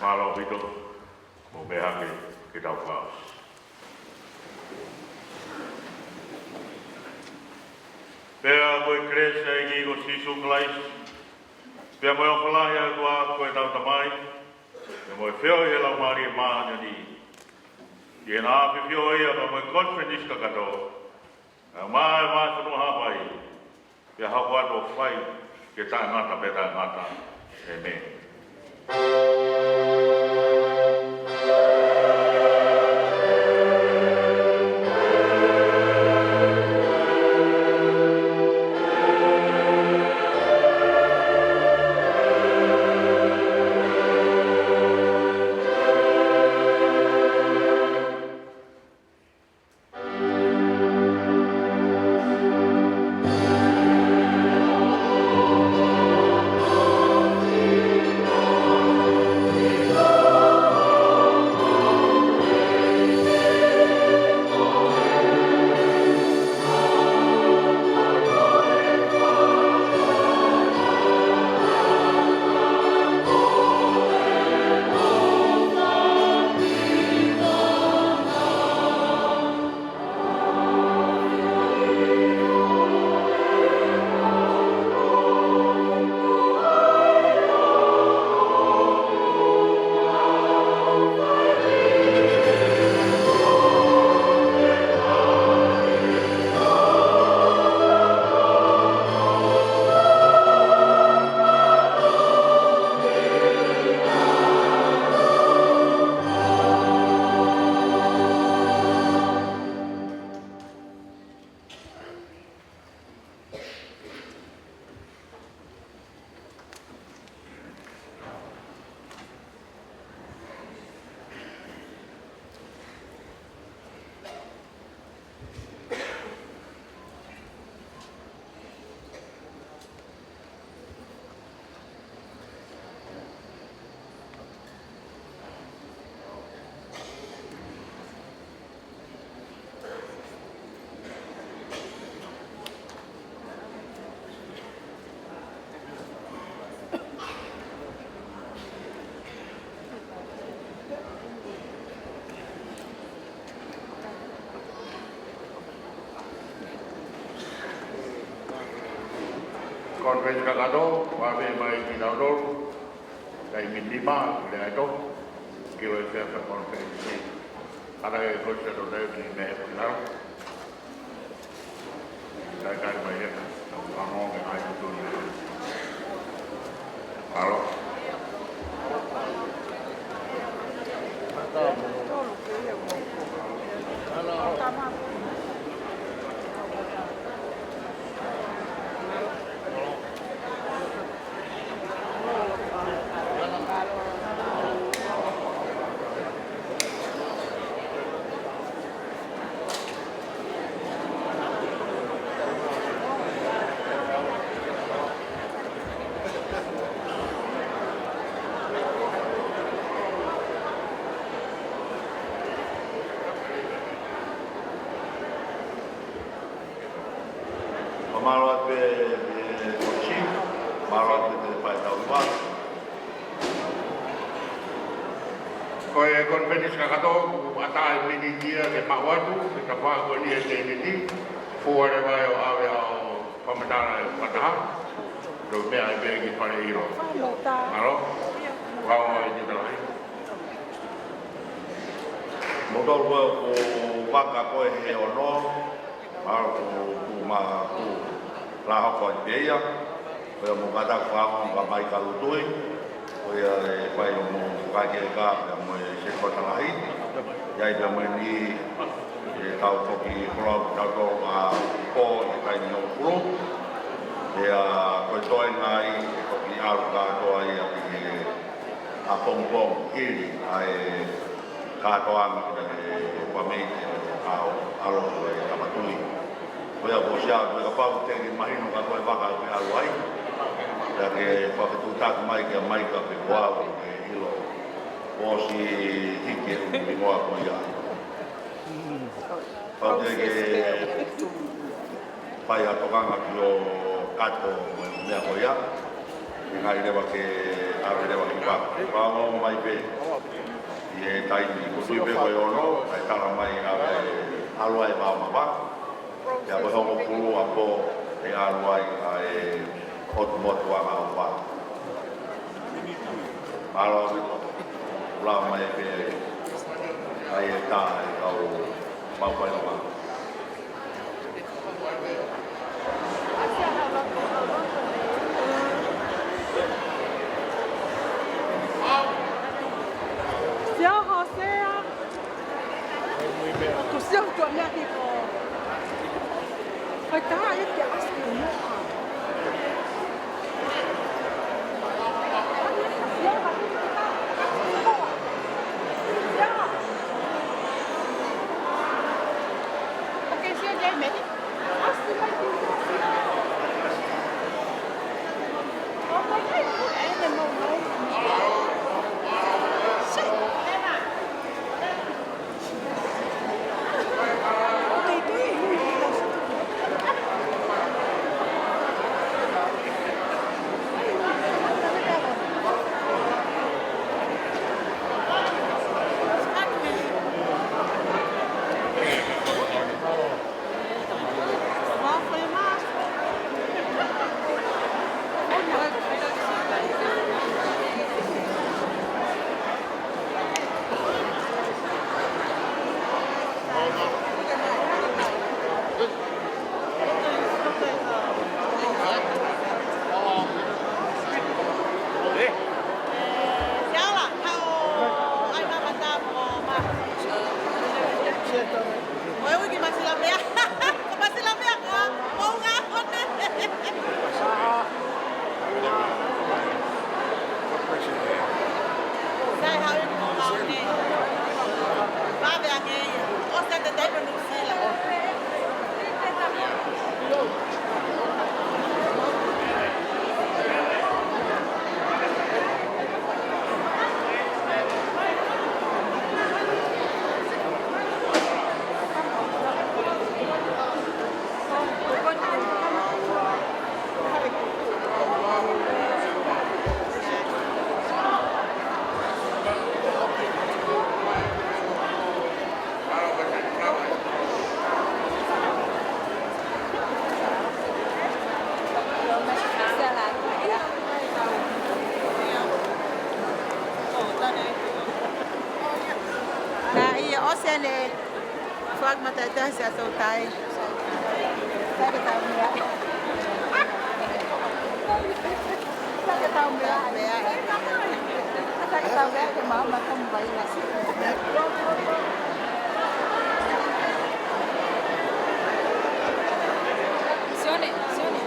Mālō ʻaupito, mou meʻa hake ke tau fakaʻosi. Pea ko e kelesi ʻa e ʻEiki ko Sīsū Kalaisi, pea mo e ʻofa lahi ʻa e ʻOtua ko e tau Tamai, pea mo e feohi ʻa e Laumālie Māʻoniʻoni, ke na ʻafifio ia pea mo e konifelenisi kakato, kae ʻumaʻā e Vāhenga Fonua Haʻapai, pea hoko atu ʻo fai ke taʻengata pea taʻengata. ʻĒmeni. Konifesi kakato, ʻoku ʻave mai kinautolu, taimi nima, lea ʻe tolu, ki he efiafi konifesi. Ala e kosi atu lea ki he meʻa ʻoku lau. Kai kai mai ia, ʻoku ʻamanaki ke ʻai atu ia. Mālō. Mālō ʻaupito, ʻe, Kosi, mālō ʻaupito, ʻe, Faitauiva. Ko e konifesi kakato, ʻoku ʻatā e miniti ia ke maʻu atu, ke ta fā ko eni e tēniti, fua leva ʻo ʻave ʻo fakamatala e fakataha, ʻo meʻa ai pē ki fale ʻilo. Mālō, ʻoku ʻaonga e titalahi. Mo tau ko e ko vaka ko e he ono, Mālō, ko, ko ma, ko la hoko atu pē ia. Ko ia mo kātaki fakaongo ka mai ka lutui. Ko ia e fai ʻo mo fakake ka pea mo e se kota lahi. ʻI ai pea mo eni e tau toki hola tau tau a po e kai ni o kuru. Pea ko e toe ngai e toki ʻalu kātoa ia ki he ʻapongipongi hili ʻa e kātoanga ki he fāmili ʻa ʻAlo ʻo e Tapatui. Ko ia ko sia ko e kapau te ke mahino ka ko e vaka ke ʻalu ai. Pea ke fakatutaki mai kia Maika pe ko au ke ʻilo. ʻOsi hiki e ʻuhinga ko ia. Pau te ke fai ha tokanga ki hoʻo kato mo e meʻa ko ia. ʻIkai leva ke ʻave leva ki vaka. Pau mai pē. ʻI he taimi, ko sui pē ko e ono, ʻai tala mai ʻave ʻalu ai vā mava. Pea ko e hongofulu ʻa pō ʻe ʻalu ai ʻa e ʻOtu Motu ʻa Ngāupa. Mālō ʻaupito. Lava mai pē ai e tā e kau mau failonga. Sia Hosea. Ko sia ʻoku tuʻu meʻa ki ko. Kai tā ia ke ask you more. Sele, fuak mata ita sia tau tai. Sake tau mea. Sake tau mea. Sake tau mea ke mama kamu bai la. Sione, sione.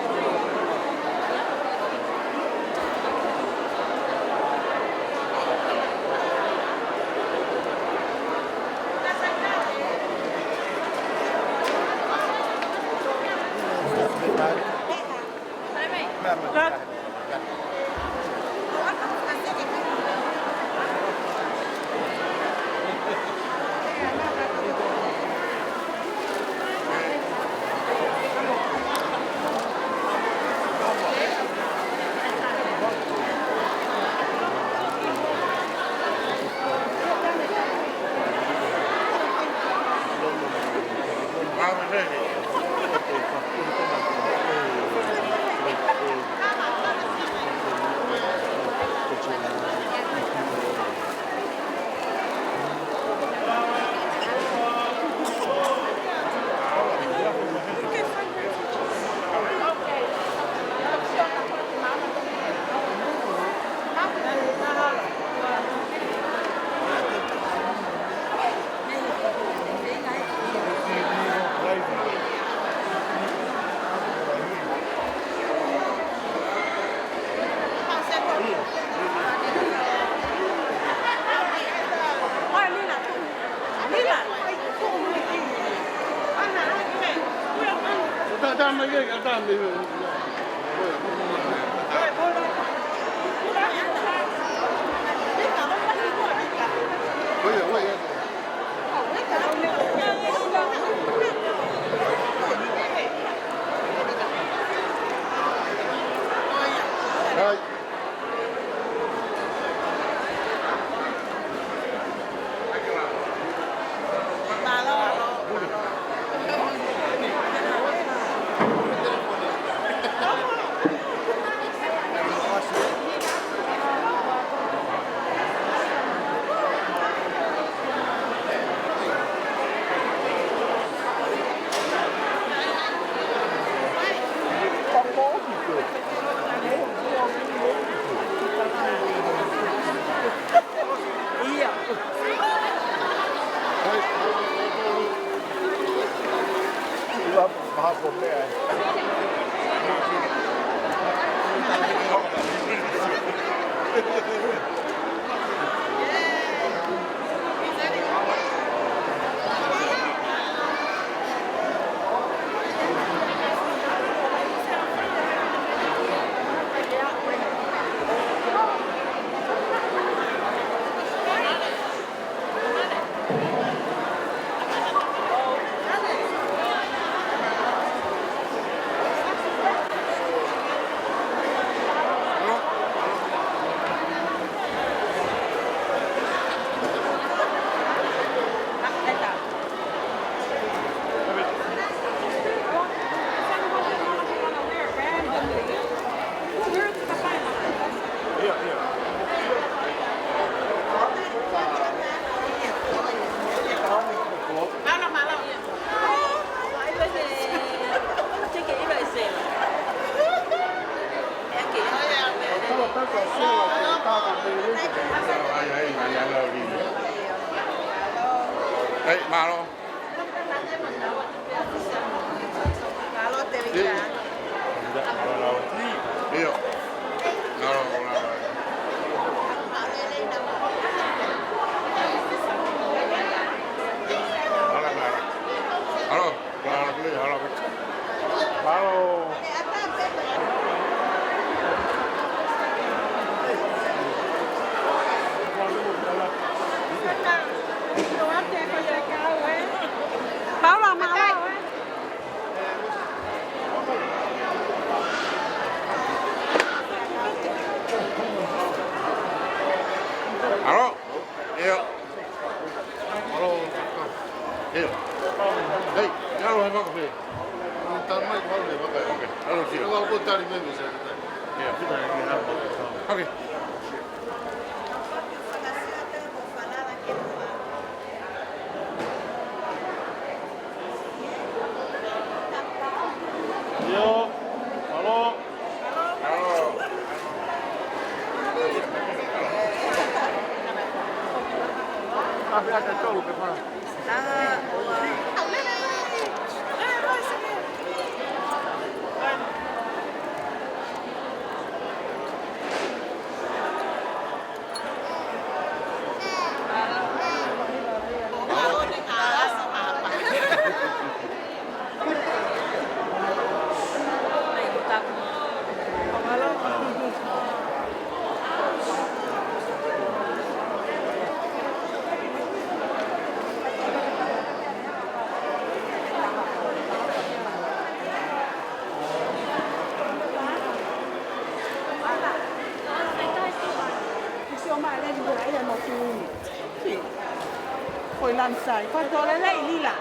Hei, mālō. Paula, mālō, ē. Mālō. ʻIo. Mālō. ʻIo. Hei, ʻia ʻalu he vaka pē. Tamai kau he vaka. ʻOkei. ʻAlu sio. Kau ko tali mei mei sa. ʻIo. Pita he ki hapa. ʻOkei. Ua, ua, ua, ua, ua. Ko e lansai, ko e tole lei lila.